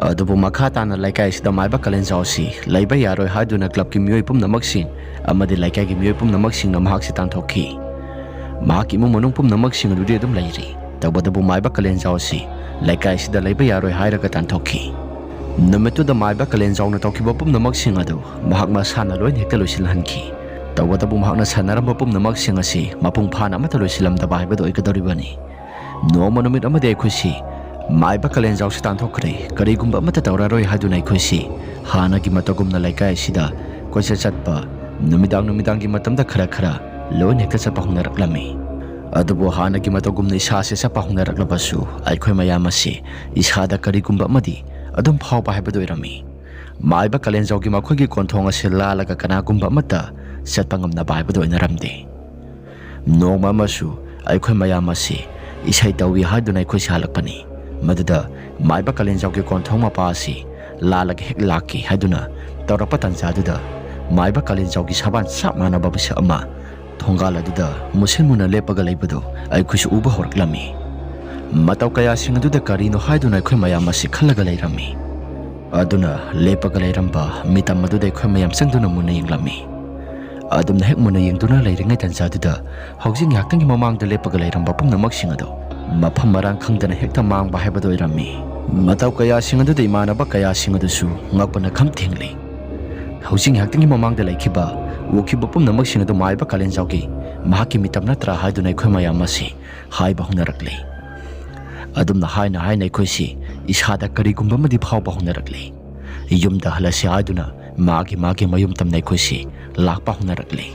ꯑꯗꯨꯕꯨ ꯃꯈꯥ ꯇꯥꯅ ꯂꯩꯀꯥꯏ ꯑꯁꯤꯗ ꯃꯥꯏꯕ ꯀꯥꯂꯦꯟꯖꯥꯎ ꯑꯁꯤ ꯂꯩꯕ ꯌꯥꯔꯣꯏ ꯍꯥꯏꯗꯨꯅ ꯀ꯭ꯂꯕꯀꯤ ꯃꯤꯑꯣꯏ ꯄꯨꯝꯅꯃꯛꯁꯤꯡ ꯑꯃꯗꯤ ꯂꯩꯀꯥꯏꯒꯤ ꯃꯤꯑꯣꯏ ꯄꯨꯝꯅꯃꯛꯁꯤꯡꯅ ꯃꯍꯥꯛꯁꯤ ꯇꯥꯟꯊꯣꯛꯈꯤ꯫ ꯃꯍꯥꯛꯀꯤ ꯏꯃꯨꯡ ꯃꯅꯨꯡ ꯄꯨꯝꯅꯃꯛꯁꯤꯡ ꯑꯗꯨꯗꯤ ꯑꯗꯨꯝ ꯂꯩꯔꯤ꯫ ꯇꯧꯕꯇꯕꯨ ꯃꯥꯏꯕ ꯀꯥꯂꯦꯟꯖꯥꯎ ꯑꯁꯤ ꯂꯩꯀꯥꯏ ꯑꯁꯤꯗ ꯂꯩꯕ ꯌꯥꯔꯣꯏ ꯍꯥꯏꯔꯒ ꯇꯥꯟꯊꯣꯛꯈꯤ꯫ ꯅꯨꯃꯤꯠꯇꯨꯗ ꯃꯥꯏꯕ ꯀꯥꯂꯦꯟꯖꯥꯎꯅ ꯇꯧꯈꯤꯕ ꯄꯨꯝꯅꯃꯛꯁꯤꯡ ꯑꯗꯨ ꯃꯍꯥꯛ ꯃꯁꯥꯅ ꯂꯣꯏꯅ ꯍꯦꯛꯇ ꯂꯣꯏꯁꯤꯜꯍꯟꯈꯤ꯫ ꯇꯧꯕꯇꯕꯨ ꯃꯍꯥꯛꯅ ꯁꯥꯟꯅꯔꯝꯕ ꯄꯨꯝꯅꯃꯛꯁꯤꯡ ꯑꯁꯤ ꯃꯄꯨꯡ ꯐꯥꯅ ꯑꯃꯠꯇ ꯂꯣꯏꯁꯤꯜꯂꯝꯗꯕ ꯍꯥꯏꯕꯗꯨ ꯑꯣꯏꯒꯗꯧꯔꯤꯕꯅꯤ꯫ ꯅꯣꯡꯃ ꯅꯨꯃꯤꯠ ꯑꯃꯗꯤ ꯑꯩꯈꯣꯏꯁꯤ ꯃꯥꯏꯕ ꯀꯥꯂꯦꯟꯖꯥꯎꯁꯤ ꯇꯥꯟꯊꯣꯛꯈ꯭ꯔꯦ, ꯀꯔꯤꯒꯨꯝꯕ ꯑꯃꯠꯇ ꯇꯧꯔꯔꯣꯏ ꯍꯥꯏꯗꯨꯅ ꯑꯩꯈꯣꯏꯁꯤ ꯍꯥꯟꯅꯒꯤ ꯃꯇꯧꯒꯨꯝꯅ ꯂꯩꯀꯥꯏ ꯑꯁꯤꯗ ꯀꯣꯏꯆꯠ ꯆꯠꯄ, ꯅꯨꯃꯤꯗꯥꯡ ꯅꯨꯃꯤꯗꯥꯡꯒꯤ ꯃꯇꯝꯗ ꯈꯔ ꯈꯔ ꯂꯣꯏꯅ ꯍꯦꯛꯇ ꯆꯠꯄ ꯍꯧꯅꯔꯛꯂꯝꯃꯤ꯫ ꯑꯗꯨꯕꯨ ꯍꯥꯟꯅꯒꯤ ꯃꯇꯧꯒꯨꯝꯅ ꯏꯁꯥꯁꯦ ꯆꯠꯄ ꯍꯧꯅꯔꯛꯂꯕꯁꯨ, ꯑꯩꯈꯣꯏ ꯃꯌꯥꯝ ꯑꯁꯤ ꯏꯁꯥꯗ ꯀꯔꯤꯒꯨꯝꯕ ꯑꯃꯗꯤ ꯑꯗꯨꯝ ꯐꯥꯎꯕ ꯍꯥꯏꯕꯗꯨ ꯑꯣꯏꯔꯝꯃꯤ꯫ ꯃꯥꯏꯕ ꯀꯥꯂꯦꯟꯖꯥꯎꯒꯤ ꯃꯈꯣꯏꯒꯤ ꯀꯣꯟꯊꯣꯡ ꯑꯁꯤ ꯂꯥꯜꯂꯒ ꯀꯅꯥꯒꯨꯝꯕ ꯑꯃꯠꯇ ꯆꯠꯄ ꯉꯝꯅꯕ ꯍꯥꯏꯕꯗꯨ ꯑꯣꯏꯅꯔꯝꯗꯦ꯫ ꯅꯣꯡꯃ ꯑꯃꯁꯨ ꯑꯩꯈꯣꯏ ꯃꯌꯥꯝ ꯑꯁꯤ ꯏꯁꯩ ꯇꯧꯏ ꯍꯥꯏꯗꯨꯅ ꯑꯩꯈꯣꯏ ꯁꯥꯜꯂꯛꯄꯅꯤ꯫ ꯃꯗꯨꯗ ꯃꯥꯏꯕ ꯀꯥꯂꯦꯟꯖꯥꯎꯒꯤ ꯀꯣꯟꯊꯣꯡ ꯃꯄꯥ ꯑꯁꯤ ꯂꯥꯜꯂꯒ ꯍꯦꯛ ꯂꯥꯛꯀꯦ ꯍꯥꯏꯗꯨꯅ ꯇꯧꯔꯛꯄ ꯇꯥꯟꯖꯥꯗꯨꯗ, ꯃꯥꯏꯕ ꯀꯥꯂꯦꯟꯖꯥꯎꯒꯤ ꯁꯕꯥꯟ ꯆꯞ ꯃꯥꯟꯅꯕ ꯃꯤꯁꯛ ꯑꯃ ꯊꯣꯡꯒꯥꯜ ꯑꯗꯨꯗ ꯃꯨꯁꯤꯟ ꯃꯨꯅ ꯂꯦꯞꯄꯒ ꯂꯩꯕꯗꯨ ꯑꯩꯈꯣꯏꯁꯨ ꯎꯕ ꯍꯧꯔꯛꯂꯝꯃꯤ꯫ ꯃꯇꯧ ꯀꯌꯥꯁꯤꯡ ꯑꯗꯨꯗ ꯀꯔꯤꯅꯣ ꯍꯥꯏꯗꯨꯅ ꯑꯩꯈꯣꯏ ꯃꯌꯥꯝ ꯑꯁꯤ ꯈꯜꯂꯒ ꯂꯩꯔꯝꯃꯤ꯫ ꯑꯗꯨꯅ ꯂꯦꯞꯄꯒ ꯂꯩꯔꯝꯕ ꯃꯤꯇꯝ ꯑꯗꯨꯗ ꯑꯩꯈꯣꯏ ꯃꯌꯥꯝ ꯆꯪꯗꯨꯅ ꯃꯨꯟꯅ ꯌꯦꯡꯂꯝꯃꯤ꯫ ꯑꯗꯨꯝꯅ ꯍꯦꯛ ꯃꯨꯟꯅ ꯌꯦꯡꯗꯨꯅ ꯂꯩꯔꯤꯉꯩ ꯇꯥꯟꯖꯥꯗꯨꯗ, ꯍꯧꯖꯤꯛ ꯉꯥꯏꯍꯥꯛꯇꯪꯒꯤ ꯃꯃꯥꯡꯗ ꯂꯦꯞꯄꯒ ꯂꯩꯔꯝꯕ ꯄꯨꯝꯅꯃꯛꯁꯤꯡ ꯑꯗꯨ ꯃꯐꯝ ꯃꯔꯥꯡ ꯈꯪꯗꯅ ꯍꯦꯛꯇ ꯃꯥꯡꯕ ꯍꯥꯏꯕꯗꯨ ꯑꯣꯏꯔꯝꯃꯤ꯫ ꯃꯇꯧ ꯀꯌꯥꯁꯤꯡ ꯑꯗꯨꯗ ꯏꯃꯥꯟꯅꯕ ꯀꯌꯥꯁꯤꯡ ꯑꯗꯨꯁꯨ ꯉꯛꯄꯅ ꯈꯝ ꯊꯦꯡꯂꯤ꯫ ꯍꯧꯖꯤꯛ ꯉꯥꯏꯍꯥꯛꯇꯪꯒꯤ ꯃꯃꯥꯡꯗ ꯂꯩꯈꯤꯕ, ꯎꯈꯤꯕ ꯄꯨꯝꯅꯃꯛꯁꯤꯡ ꯑꯗꯨ ꯃꯥꯏꯕ ꯀꯥꯂꯦꯟꯖꯥꯎꯒꯤ ꯃꯍꯥꯛꯀꯤ ꯃꯤꯇꯝ ꯅꯠꯇ꯭ꯔꯥ ꯍꯥꯏꯗꯨꯅ ꯑꯩꯈꯣꯏ ꯃꯌꯥꯝ ꯑꯁꯤ ꯍꯥꯏꯕ ꯍꯧꯅꯔꯛꯂꯤ꯫ ꯑꯗꯨꯝꯅ ꯍꯥꯏꯅ ꯍꯥꯏꯅ ꯑꯩꯈꯣꯏꯁꯤ ꯏꯁꯥꯗ ꯀꯔꯤꯒꯨꯝꯕ ꯑꯃꯗꯤ ꯐꯥꯎꯕ ꯍꯧꯅꯔꯛꯂꯤ꯫ ꯌꯨꯝꯗ ꯍꯜꯂꯁꯤ ꯍꯥꯏꯗꯨꯅ ꯃꯥꯒꯤ ꯃꯥꯒꯤ ꯃꯌꯨꯝ ꯇꯝꯅ ꯑꯩꯈꯣꯏꯁꯤ ꯂꯥꯛꯄ ꯍꯧꯅꯔꯛꯂꯤ꯫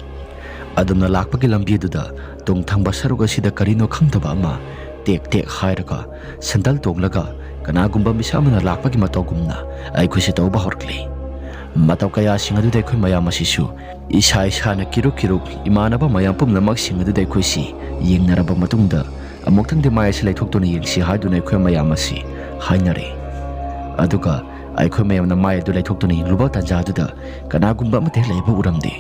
ꯑꯗꯨꯝꯅ ꯂꯥꯛꯄꯒꯤ ꯂꯝꯕꯤ ꯑꯗꯨꯗ ꯇꯨꯡ ꯊꯪꯕ ꯁꯔꯨꯛ ꯑꯁꯤꯗ ꯀꯔꯤꯅꯣ ꯈꯪꯗꯕ ꯑꯃ ꯇꯦꯛ ꯇꯦꯛ ꯍꯥꯏꯔꯒ ꯁꯦꯟꯗꯜ ꯇꯣꯡꯂꯒ ꯀꯅꯥꯒꯨꯝꯕ ꯃꯤꯁꯛ ꯑꯃꯅ ꯂꯥꯛꯄꯒꯤ ꯃꯇꯧꯒꯨꯝꯅ ꯑꯩꯈꯣꯏꯁꯤ ꯇꯧꯕ ꯍꯧꯔꯛꯂꯤ꯫ ꯃꯇꯧ ꯀꯌꯥꯁꯤꯡ ꯑꯗꯨꯗ ꯑꯩꯈꯣꯏ ꯃꯌꯥꯝ ꯑꯁꯤꯁꯨ ꯏꯁꯥ ꯏꯁꯥꯅ ꯀꯤꯔꯨꯛ ꯀꯤꯔꯨꯛ ꯏꯃꯥꯟꯅꯕ ꯃꯌꯥꯝ ꯄꯨꯝꯅꯃꯛꯁꯤꯡ ꯑꯗꯨꯗ ꯑꯩꯈꯣꯏꯁꯤ ꯌꯦꯡꯅꯔꯕ ꯃꯇꯨꯡꯗ, ꯑꯃꯨꯛꯇꯪꯗꯤ ꯃꯥꯏ ꯑꯁꯤ ꯂꯩꯊꯣꯛꯇꯨꯅ ꯌꯦꯡꯁꯤ ꯍꯥꯏꯗꯨꯅ ꯑꯩꯈꯣꯏ ꯃꯌꯥꯝ ꯑꯁꯤ ꯍꯥꯏꯅꯔꯦ꯫ ꯑꯗꯨꯒ ꯑꯩꯈꯣꯏ ꯃꯌꯥꯝꯅ ꯃꯥꯏ ꯑꯗꯨ ꯂꯩꯊꯣꯛꯇꯨꯅ ꯌꯦꯡꯂꯨꯕ ꯇꯥꯟꯖꯥ ꯑꯗꯨꯗ ꯀꯅꯥꯒꯨꯝꯕ ꯑꯃꯠꯇ ꯍꯦꯛ ꯂꯩꯕ ꯎꯔꯝꯗꯦ꯫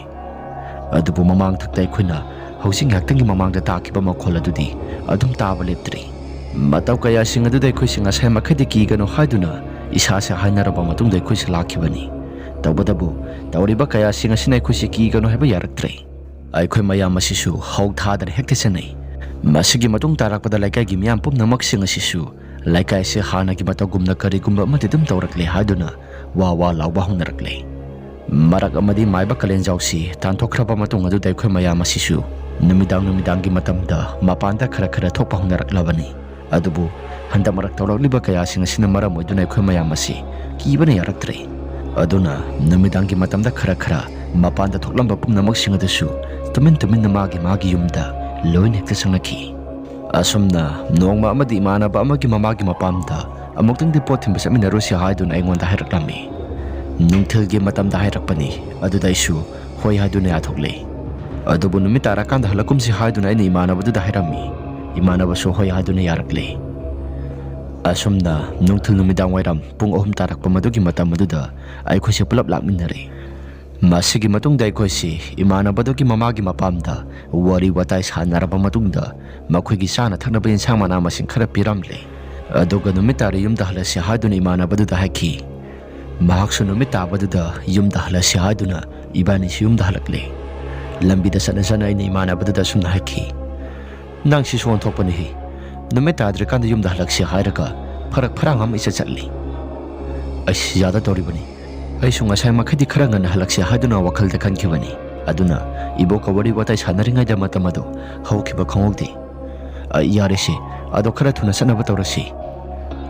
ꯑꯗꯨꯕꯨ ꯃꯃꯥꯡ ꯊꯛꯇ ꯑꯩꯈꯣꯏꯅ ꯍꯧꯖꯤꯛ ꯉꯥꯏꯍꯥꯛꯇꯪꯒꯤ ꯃꯃꯥꯡꯗ ꯇꯥꯈꯤꯕ ꯃꯈꯣꯜ ꯑꯗꯨꯗꯤ ꯑꯗꯨꯝ ꯇꯥꯕ ꯂꯦꯞꯇ꯭ꯔꯤ꯫ ꯃꯇꯧ ꯀꯌꯥꯁꯤꯡ ꯑꯗꯨꯗ ꯑꯩꯈꯣꯏꯁꯤ ꯉꯁꯥꯏ ꯃꯈꯩꯗꯤ ꯀꯤꯒꯅꯨ ꯍꯥꯏꯗꯨꯅ ꯏꯁꯥꯁꯦ ꯍꯥꯏꯅꯔꯕ ꯃꯇꯨꯡꯗ ꯑꯩꯈꯣꯏꯁꯤ ꯂꯥꯛꯈꯤꯕꯅꯤ꯫ ꯇꯧꯕꯇꯕꯨ ꯇꯧꯔꯤꯕ ꯀꯌꯥꯁꯤꯡ ꯑꯁꯤꯅ ꯑꯩꯈꯣꯏꯁꯤ ꯀꯤꯒꯅꯨ ꯍꯥꯏꯕ ꯌꯥꯔꯛꯇ꯭ꯔꯦ꯫ ꯑꯩꯈꯣꯏ ꯃꯌꯥꯝ ꯑꯁꯤꯁꯨ ꯍꯧ ꯊꯥꯗꯅ ꯍꯦꯛꯇ ꯆꯦꯟꯅꯩ꯫ ꯃꯁꯤꯒꯤ ꯃꯇꯨꯡ ꯇꯥꯔꯛꯄꯗ ꯂꯩꯀꯥꯏꯒꯤ ꯃꯤꯌꯥꯝ ꯄꯨꯝꯅꯃꯛꯁꯤꯡ ꯑꯁꯤꯁꯨ ꯂꯩꯀꯥꯏ ꯑꯁꯤ ꯍꯥꯟꯅꯒꯤ ꯃꯇꯧꯒꯨꯝꯅ ꯀꯔꯤꯒꯨꯝꯕ ꯑꯃꯗꯤ ꯑꯗꯨꯝ ꯇꯧꯔꯛꯂꯦ ꯍꯥꯏꯗꯨꯅ ꯋꯥ ꯋꯥ ꯂꯥꯎꯕ ꯍꯧꯅꯔꯛꯂꯦ꯫ ꯃꯔꯛ ꯑꯃꯗꯤ ꯃꯥꯏꯕ ꯀꯥꯂꯦꯟꯖꯥꯎꯁꯤ ꯇꯥꯟꯊꯣꯛꯈ꯭ꯔꯕ ꯃꯇꯨꯡ ꯑꯗꯨꯗ ꯑꯩꯈꯣꯏ ꯃꯌꯥꯝ ꯑꯁꯤꯁꯨ ꯅꯨꯃꯤꯗꯥꯡ ꯅꯨꯃꯤꯗꯥꯡꯒꯤ ꯃꯇꯝꯗ ꯃꯄꯥꯟꯗ ꯈꯔ ꯈꯔ ꯊꯣꯛꯄ ꯍꯧꯅꯔꯛꯂꯕꯅꯤ꯫ ꯑꯗꯨꯕꯨ ꯍꯟꯗꯛ ꯃꯔꯛ ꯇꯧꯔꯛꯂꯤꯕ ꯀꯌꯥꯁꯤꯡ ꯑꯁꯤꯅ ꯃꯔꯝ ꯑꯣꯏꯗꯨꯅ ꯑꯩꯈꯣꯏ ꯃꯌꯥꯝ ꯑꯁꯤ ꯀꯤꯕꯅ ꯌꯥꯔꯛꯇ꯭ꯔꯦ꯫ ꯑꯗꯨꯅ ꯅꯨꯃꯤꯗꯥꯡꯒꯤ ꯃꯇꯝꯗ ꯈꯔ ꯈꯔ ꯃꯄꯥꯟꯗ ꯊꯣꯛꯂꯝꯕ ꯄꯨꯝꯅꯃꯛꯁꯤꯡ ꯑꯗꯨꯁꯨ ꯇꯨꯃꯤꯟ ꯇꯨꯃꯤꯟꯅ ꯃꯥꯒꯤ ꯃꯥꯒꯤ ꯌꯨꯝꯗ ꯂꯣꯏꯅ ꯍꯦꯛꯇ ꯆꯪꯂꯛꯈꯤ꯫ ꯑꯁꯨꯝꯅ ꯅꯣꯡꯃ ꯑꯃꯗꯤ ꯏꯃꯥꯟꯅꯕ ꯑꯃꯒꯤ ꯃꯃꯥꯒꯤ ꯃꯄꯥꯝꯗ ꯑꯃꯨꯛꯇꯪꯗꯤ ꯄꯣꯠ ꯊꯤꯟꯕ ꯆꯠꯃꯤꯟꯅꯔꯨꯁꯤ ꯍꯥꯏꯗꯨꯅ ꯑꯩꯉꯣꯟꯗ ꯍꯥꯏꯔꯛꯂꯝꯃꯤ꯫ ꯅꯨꯡꯊꯤꯜꯒꯤ ꯃꯇꯝꯗ ꯍꯥꯏꯔꯛꯄꯅꯤ꯫ ꯑꯗꯨꯗ ꯑꯩꯁꯨ ꯍꯣꯏ ꯍꯥꯏꯗꯨꯅ ꯌꯥꯊꯣꯛꯂꯦ꯫ ꯑꯗꯨꯕꯨ ꯅꯨꯃꯤꯠ ꯇꯥꯔꯀꯥꯟꯗ ꯍꯜꯂꯛꯀꯨꯝꯁꯤ ꯍꯥꯏꯗꯨꯅ ꯑꯩꯅ ꯏꯃꯥꯟꯅꯕꯗꯨꯗ ꯍꯥꯏꯔꯝꯃꯤ꯫ ꯏꯃꯥꯟꯅꯕꯁꯨ ꯍꯣꯏ ꯍꯥꯏꯗꯨꯅ ꯌꯥꯔꯛꯂꯦ꯫ ꯑꯁꯨꯝꯅ ꯅꯨꯡꯊꯤꯜ ꯅꯨꯃꯤꯗꯥꯡ ꯋꯥꯏꯔꯝ ꯄꯨꯡ ꯑꯍꯨꯝ ꯇꯥꯔꯛꯄ ꯃꯗꯨꯒꯤ ꯃꯇꯝ ꯑꯗꯨꯗ ꯑꯩꯈꯣꯏꯁꯦ ꯄꯨꯂꯞ ꯂꯥꯛꯃꯤꯟꯅꯔꯦ꯫ ꯃꯁꯤꯒꯤ ꯃꯇꯨꯡꯗ ꯑꯩꯈꯣꯏꯁꯤ ꯏꯃꯥꯟꯅꯕꯗꯨꯒꯤ ꯃꯃꯥꯒꯤ ꯃꯄꯥꯝꯗ ꯋꯥꯔꯤ ꯋꯥꯇꯥꯏ ꯁꯥꯟꯅꯔꯕ ꯃꯇꯨꯡꯗ ꯃꯈꯣꯏꯒꯤ ꯆꯥꯅ ꯊꯛꯅꯕ ꯌꯦꯟꯁꯥꯡ ꯃꯅꯥ ꯃꯁꯤꯡ ꯈꯔ ꯄꯤꯔꯝꯂꯦ꯫ ꯑꯗꯨꯒ ꯅꯨꯃꯤꯠ ꯇꯥꯔꯦ ꯌꯨꯝꯗ ꯍꯜꯂꯁꯤ ꯍꯥꯏꯗꯨꯅ ꯏꯃꯥꯟꯅꯕꯗꯨꯗ ꯍꯥꯏꯈꯤ꯫ ꯃꯍꯥꯛꯁꯨ ꯅꯨꯃꯤꯠ ꯇꯥꯕꯗꯨꯗ ꯌꯨꯝꯗ ꯍꯜꯂꯁꯤ ꯍꯥꯏꯗꯨꯅ ꯏꯕꯥꯅꯤꯁꯨ ꯌꯨꯝꯗ ꯍꯜꯂꯛꯂꯦ꯫ ꯂꯝꯕꯤꯗ ꯆꯠꯅ ꯆꯠꯅ ꯑꯩꯅ ꯏꯃꯥꯟꯅꯕꯗꯨꯗ ꯑꯁꯨꯝꯅ ꯍꯥꯏꯈꯤ, "ꯅꯪ ꯁꯤꯁꯨ ꯑꯣꯟꯊꯣꯛꯄꯅꯤꯍꯦ꯫ ꯅꯨꯃꯤꯠ ꯇꯥꯗ꯭ꯔꯤꯀꯥꯟꯗ ꯌꯨꯝꯗ ꯍꯜꯂꯛꯁꯤ ꯍꯥꯏꯔꯒ ꯐꯔꯛ ꯐꯔꯥꯡ ꯑꯃ ꯏꯆꯠ ꯆꯠꯂꯤ꯫ ꯑꯩꯁ, ꯌꯥꯗ ꯇꯧꯔꯤꯕꯅꯤ꯫ ꯑꯩꯁꯨ ꯉꯁꯥꯏ ꯃꯈꯩꯗꯤ ꯈꯔ ꯉꯟꯅ ꯍꯜꯂꯛꯁꯤ ꯍꯥꯏꯗꯨꯅ ꯋꯥꯈꯜꯗ ꯈꯟꯈꯤꯕꯅꯤ꯫ ꯑꯗꯨꯅ ꯏꯕꯣꯛꯀ ꯋꯥꯔꯤ ꯋꯥꯇꯥꯏ ꯁꯥꯟꯅꯔꯤꯉꯩꯗ ꯃꯇꯝ ꯑꯗꯨ ꯍꯧꯈꯤꯕ ꯈꯪꯍꯧꯗꯦ꯫ ꯑ, ꯌꯥꯔꯦꯁꯦ, ꯑꯗꯣ ꯈꯔ ꯊꯨꯅ ꯆꯠꯅꯕ ꯇꯧꯔꯁꯤ꯫"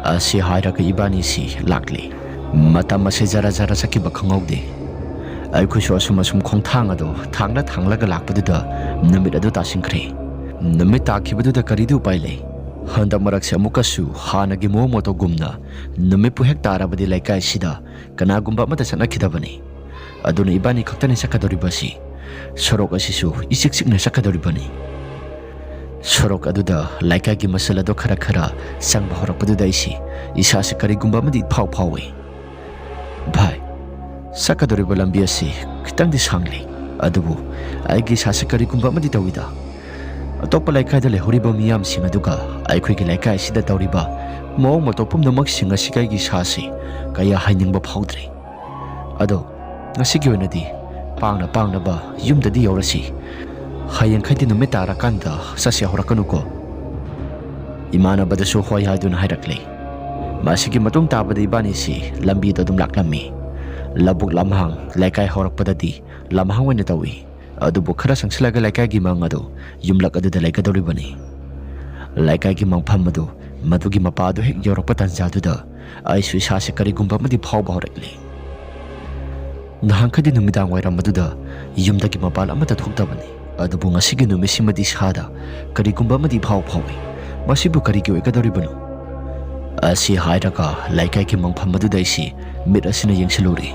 ꯑꯁꯤ ꯍꯥꯏꯔꯒ ꯏꯕꯥꯅꯤꯁꯤ ꯂꯥꯛꯂꯦ꯫ ꯃꯇꯝ ꯑꯁꯤ ꯖꯔ ꯖꯔ ꯆꯠꯈꯤꯕ ꯈꯪꯍꯧꯗꯦ꯫ ꯑꯩꯈꯣꯏꯁꯨ ꯑꯁꯨꯝ ꯑꯁꯨꯝ ꯈꯣꯡꯊꯥꯡ ꯑꯗꯨ ꯊꯥꯡꯂ ꯊꯥꯡꯂꯒ ꯂꯥꯛꯄꯗꯨꯗ ꯅꯨꯃꯤꯠ ꯑꯗꯨ ꯇꯥꯁꯤꯟꯈ꯭ꯔꯦ꯫ ꯅꯨꯃꯤꯠ ꯇꯥꯈꯤꯕꯗꯨꯗ ꯀꯔꯤꯗꯤ ꯎꯄꯥꯏ ꯂꯩ? ꯍꯟꯗꯛ ꯃꯔꯛꯁꯦ ꯑꯃꯨꯛꯀꯁꯨ ꯍꯥꯟꯅꯒꯤ ꯃꯑꯣꯡ ꯃꯇꯧꯒꯨꯝꯅ ꯅꯨꯃꯤꯠꯄꯨ ꯍꯦꯛ ꯇꯥꯔꯕꯗꯤ ꯂꯩꯀꯥꯏ ꯑꯁꯤꯗ ꯀꯅꯥꯒꯨꯝꯕ ꯑꯃꯠꯇ ꯆꯠꯅꯈꯤꯗꯕꯅꯤ꯫ ꯑꯗꯨꯅ ꯏꯕꯥꯅꯤ ꯈꯛꯇꯅꯤ ꯆꯠꯀꯗꯧꯔꯤꯕꯁꯤ꯫ ꯁꯣꯔꯣꯛ ꯑꯁꯤꯁꯨ ꯏꯆꯤꯛ ꯆꯤꯛꯅ ꯆꯠꯀꯗꯧꯔꯤꯕꯅꯤ꯫ ꯁꯣꯔꯣꯛ ꯑꯗꯨꯗ ꯂꯩꯀꯥꯏꯒꯤ ꯃꯆꯜ ꯑꯗꯨ ꯈꯔ ꯈꯔ ꯆꯪꯕ ꯍꯧꯔꯛꯄꯗꯨꯗ ꯑꯩꯁꯤ ꯏꯁꯥꯁꯤ ꯀꯔꯤꯒꯨꯝꯕ ꯑꯃꯗꯤ ꯏꯐꯥꯎ ꯐꯥꯎꯏ꯫ "ꯚꯥꯏ, ꯆꯠꯀꯗꯧꯔꯤꯕ ꯂꯝꯕꯤ ꯑꯁꯤ ꯈꯤꯇꯪꯗꯤ ꯁꯥꯡꯂꯤ, ꯑꯗꯨꯕꯨ ꯑꯩꯒꯤ ꯏꯁꯥꯁꯤ ꯀꯔꯤꯒꯨꯝꯕ ꯑꯃꯗꯤ ꯇꯧꯏꯗ꯫ ꯑꯇꯣꯞꯄ ꯂꯩꯀꯥꯏꯗ ꯂꯩꯍꯧꯔꯤꯕ ꯃꯤꯌꯥꯝꯁꯤꯡ ꯑꯗꯨꯒ ꯑꯩꯈꯣꯏꯒꯤ ꯂꯩꯀꯥꯏ ꯑꯁꯤꯗ ꯇꯧꯔꯤꯕ ꯃꯑꯣꯡ ꯃꯇꯧ ꯄꯨꯝꯅꯃꯛꯁꯤꯡ ꯑꯁꯤꯒ ꯑꯩꯒꯤ ꯏꯁꯥꯁꯤ ꯀꯌꯥ ꯍꯥꯏꯅꯤꯡꯕ ꯐꯥꯎꯗ꯭ꯔꯦ꯫ ꯑꯗꯣ ꯉꯁꯤꯒꯤ ꯑꯣꯏꯅꯗꯤ ꯄꯥꯡꯅ ꯄꯥꯡꯅꯕ ꯌꯨꯝꯗꯗꯤ ꯌꯧꯔꯁꯤ꯫ ꯍꯌꯦꯡꯈꯩꯗꯤ ꯅꯨꯃꯤꯠ ꯇꯥꯔꯀꯥꯟꯗ ꯆꯠꯁꯦ ꯍꯧꯔꯛꯀꯅꯨꯀꯣ꯫" ꯏꯃꯥꯟꯅꯕꯗꯁꯨ ꯍꯣꯏ ꯍꯥꯏꯗꯨꯅ ꯍꯥꯏꯔꯛꯂꯦ꯫ ꯃꯁꯤꯒꯤ ꯃꯇꯨꯡ ꯇꯥꯕꯗ ꯏꯕꯥꯅꯤꯁꯤ ꯂꯝꯕꯤꯗ ꯑꯗꯨꯝ ꯂꯥꯛꯂꯝꯃꯤ꯫ ꯂꯧꯕꯨꯛ ꯂꯝꯍꯥꯡ ꯂꯩꯀꯥꯏ ꯍꯧꯔꯛꯄꯗꯗꯤ ꯂꯝꯍꯥꯡ ꯑꯣꯏꯅ ꯇꯧꯏ꯫ ꯑꯗꯨꯕꯨ ꯈꯔ ꯆꯪꯁꯤꯜꯂꯒ ꯂꯩꯀꯥꯏꯒꯤ ꯃꯪ ꯑꯗꯨ ꯌꯨꯝꯂꯛ ꯑꯗꯨꯗ ꯂꯩꯒꯗꯧꯔꯤꯕꯅꯤ꯫ ꯂꯩꯀꯥꯏꯒꯤ ꯃꯪꯐꯝ ꯑꯗꯨ ꯃꯗꯨꯒꯤ ꯃꯄꯥꯗꯨ ꯍꯦꯛ ꯌꯧꯔꯛꯄ ꯇꯥꯟꯖꯥꯗꯨꯗ ꯑꯩꯁꯨ ꯏꯁꯥꯁꯦ ꯀꯔꯤꯒꯨꯝꯕ ꯑꯃꯗꯤ ꯐꯥꯎꯕ ꯍꯧꯔꯛꯂꯤ꯫ ꯅꯍꯥꯟꯈꯩꯗꯤ ꯅꯨꯃꯤꯗꯥꯡ ꯋꯥꯏꯔꯝ ꯑꯗꯨꯗ ꯌꯨꯝꯗꯒꯤ ꯃꯄꯥꯟ ꯑꯃꯠꯇ ꯊꯣꯛꯇꯕꯅꯤ, ꯑꯗꯨꯕꯨ ꯉꯁꯤꯒꯤ ꯅꯨꯃꯤꯠꯁꯤꯃꯗꯤ ꯏꯁꯥꯗ ꯀꯔꯤꯒꯨꯝꯕ ꯑꯃꯗꯤ ꯐꯥꯎ ꯐꯥꯎꯏ꯫ ꯃꯁꯤꯕꯨ ꯀꯔꯤꯒꯤ ꯑꯣꯏꯒꯗꯧꯔꯤꯕꯅꯣ? ꯑꯁꯤ ꯍꯥꯏꯔꯒ ꯂꯩꯀꯥꯏꯒꯤ ꯃꯪꯐꯝ ꯑꯗꯨꯗ ꯑꯩꯁꯤ ꯃꯤꯠ ꯑꯁꯤꯅ ꯌꯦꯡꯁꯤꯜꯂꯨꯔꯦ꯫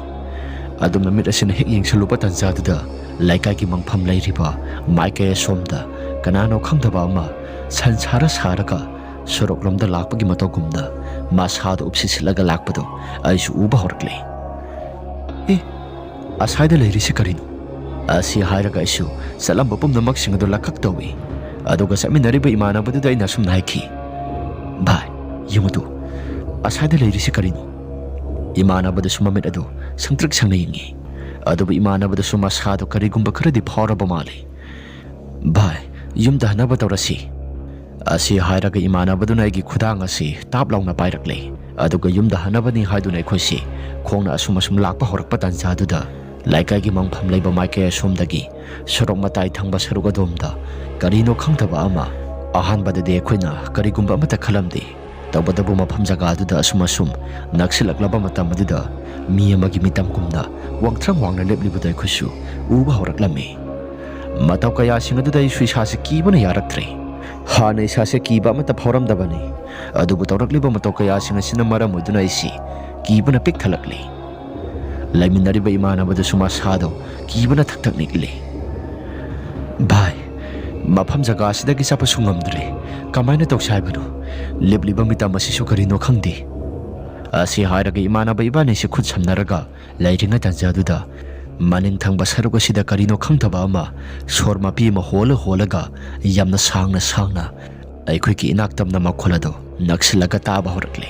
ꯑꯗꯨꯝꯅ ꯃꯤꯠ ꯑꯁꯤꯅ ꯍꯦꯛ ꯌꯦꯡꯁꯤꯜꯂꯨꯕ ꯇꯥꯟꯖꯥꯗꯨꯗ ꯂꯩꯀꯥꯏꯒꯤ ꯃꯪꯐꯝ ꯂꯩꯔꯤꯕ ꯃꯥꯏꯀꯩ ꯑꯁꯣꯝꯗ ꯀꯅꯥꯅꯣ ꯈꯪꯗꯕ ꯑꯃ ꯁꯟ ꯁꯥꯔ ꯁꯥꯔꯒ ꯁꯣꯔꯣꯛꯂꯣꯝꯗ ꯂꯥꯛꯄꯒꯤ ꯃꯇꯧꯒꯨꯝꯅ ꯃꯁꯥꯗ ꯎꯞꯁꯤꯠꯁꯤꯠꯂꯒ ꯂꯥꯛꯄꯗꯣ ꯑꯩꯁꯨ ꯎꯕ ꯍꯧꯔꯛꯂꯦ꯫ "ꯑꯦ, ꯑꯁꯥꯏꯗ ꯂꯩꯔꯤꯁꯤ ꯀꯔꯤꯅꯣ?" ꯑꯁꯤ ꯍꯥꯏꯔꯒ ꯑꯩꯁꯨ ꯆꯠꯂꯝꯕ ꯄꯨꯝꯅꯃꯛꯁꯤꯡ ꯑꯗꯨ ꯂꯛꯈꯛ ꯇꯧꯏ꯫ ꯑꯗꯨꯒ ꯆꯠꯃꯤꯟꯅꯔꯤꯕ ꯏꯃꯥꯟꯅꯕꯗꯨꯗ ꯑꯩꯅ ꯑꯁꯨꯝꯅ ꯍꯥꯏꯈꯤ, "ꯚꯥꯏ, ꯌꯦꯡꯉꯨꯗꯨ, ꯑꯁꯥꯏꯗ ꯂꯩꯔꯤꯁꯤ ꯀꯔꯤꯅꯣ?" ꯏꯃꯥꯟꯅꯕꯗꯨꯁꯨ ꯃꯃꯤꯠ ꯑꯗꯨ ꯁꯪꯇ꯭ꯔꯤꯛ ꯁꯪꯅ ꯌꯦꯡꯉꯤ꯫ ꯑꯗꯨꯕꯨ ꯏꯃꯥꯟꯅꯕꯗꯨꯁꯨ ꯃꯁꯥꯗꯣ ꯀꯔꯤꯒꯨꯝꯕ ꯈꯔꯗꯤ ꯐꯥꯎꯔꯕ ꯃꯥꯜꯂꯤ꯫ "ꯚꯥꯏ, ꯌꯨꯝꯗ ꯍꯟꯅꯕ ꯇꯧꯔꯁꯤ꯫" ꯑꯁꯤ ꯍꯥꯏꯔꯒ ꯏꯃꯥꯟꯅꯕꯗꯨꯅ ꯑꯩꯒꯤ ꯈꯨꯗꯥꯡ ꯑꯁꯤ ꯇꯥꯞ ꯂꯥꯎꯅ ꯄꯥꯏꯔꯛꯂꯦ꯫ ꯑꯗꯨꯒ ꯌꯨꯝꯗ ꯍꯟꯅꯕꯅꯤ ꯍꯥꯏꯗꯨꯅ ꯑꯩꯈꯣꯏꯁꯤ ꯈꯣꯡꯅ ꯑꯁꯨꯝ ꯑꯁꯨꯝ ꯂꯥꯛꯄ ꯍꯧꯔꯛꯄ ꯇꯥꯟꯖꯥꯗꯨꯗ ꯂꯩꯀꯥꯏꯒꯤ ꯃꯪꯐꯝ ꯂꯩꯕ ꯃꯥꯏꯀꯩ ꯑꯁꯣꯝꯗꯒꯤ ꯁꯣꯔꯣꯛ ꯃꯇꯥꯏ ꯊꯪꯕ ꯁꯔꯨꯛ ꯑꯗꯣꯝꯗ ꯀꯔꯤꯅꯣ ꯈꯪꯗꯕ ꯑꯃ, ꯑꯍꯥꯟꯕꯗꯗꯤ ꯑꯩꯈꯣꯏꯅ ꯀꯔꯤꯒꯨꯝꯕ ꯑꯃꯠꯇ ꯈꯜꯂꯝꯗꯦ꯫ ꯇꯧꯕꯇꯕꯨ ꯃꯐꯝ ꯖꯒꯥ ꯑꯗꯨꯗ ꯑꯁꯨꯝ ꯑꯁꯨꯝ ꯅꯛꯁꯤꯜꯂꯛꯂꯕ ꯃꯇꯝ ꯑꯗꯨꯗ ꯃꯤ ꯑꯃꯒꯤ ꯃꯤꯇꯝꯒꯨꯝꯅ ꯋꯥꯡꯊ꯭ꯔꯪ ꯋꯥꯡꯅ ꯂꯦꯞꯂꯤꯕꯗꯨ ꯑꯩꯈꯣꯏꯁꯨ ꯎꯕ ꯍꯧꯔꯛꯂꯝꯃꯤ꯫ ꯃꯇꯧ ꯀꯌꯥꯁꯤꯡ ꯑꯗꯨꯗ ꯑꯩꯁꯨ ꯏꯁꯥꯁꯦ ꯀꯤꯕꯅ ꯌꯥꯔꯛꯇ꯭ꯔꯦ꯫ ꯍꯥꯟꯅ ꯏꯁꯥꯁꯦ ꯀꯤꯕ ꯑꯃꯠꯇ ꯐꯥꯎꯔꯝꯗꯕꯅꯤ, ꯑꯗꯨꯕꯨ ꯇꯧꯔꯛꯂꯤꯕ ꯃꯇꯧ ꯀꯌꯥꯁꯤꯡ ꯑꯁꯤꯅ ꯃꯔꯝ ꯑꯣꯏꯗꯨꯅ ꯑꯩꯁꯤ ꯀꯤꯕꯅ ꯄꯤꯛ ꯊꯜꯂꯛꯂꯤ꯫ ꯂꯩꯃꯤꯟꯅꯔꯤꯕ ꯏꯃꯥꯟꯅꯕꯗꯨꯁꯨ ꯃꯁꯥꯗꯣ ꯀꯤꯕꯅ ꯊꯛ ꯊꯛ ꯅꯤꯛꯂꯤ꯫ "ꯚꯥꯏ, ꯃꯐꯝ ꯖꯒꯥ ꯑꯁꯤꯗꯒꯤ ꯆꯠꯄꯁꯨ ꯉꯝꯗ꯭ꯔꯦ꯫ ꯀꯃꯥꯏꯅ ꯇꯧꯁꯤ ꯍꯥꯏꯕꯅꯣ? ꯂꯦꯞꯂꯤꯕ ꯃꯤꯇꯝ ꯑꯁꯤꯁꯨ ꯀꯔꯤꯅꯣ ꯈꯪꯗꯦ꯫" ꯑꯁꯤ ꯍꯥꯏꯔꯒ ꯏꯃꯥꯟꯅꯕ ꯏꯕꯥꯅꯤꯁꯤ ꯈꯨꯠ ꯁꯝꯅꯔꯒ ꯂꯩꯔꯤꯉꯩ ꯇꯥꯟꯖꯥꯗꯨꯗ ꯃꯅꯤꯡ ꯊꯪꯕ ꯁꯔꯨꯛ ꯑꯁꯤꯗ ꯀꯔꯤꯅꯣ ꯈꯪꯗꯕ ꯑꯃ ꯁꯣꯔ ꯃꯄꯤ ꯑꯃ ꯍꯣꯜꯂ ꯍꯣꯜꯂꯒ ꯌꯥꯝꯅ ꯁꯥꯡꯅ ꯁꯥꯡꯅ ꯑꯩꯈꯣꯏꯒꯤ ꯏꯅꯥꯛ ꯇꯝꯅ ꯃꯈꯣꯜ ꯑꯗꯨ ꯅꯛꯁꯤꯜꯂꯒ ꯇꯥꯕ ꯍꯧꯔꯛꯂꯦ꯫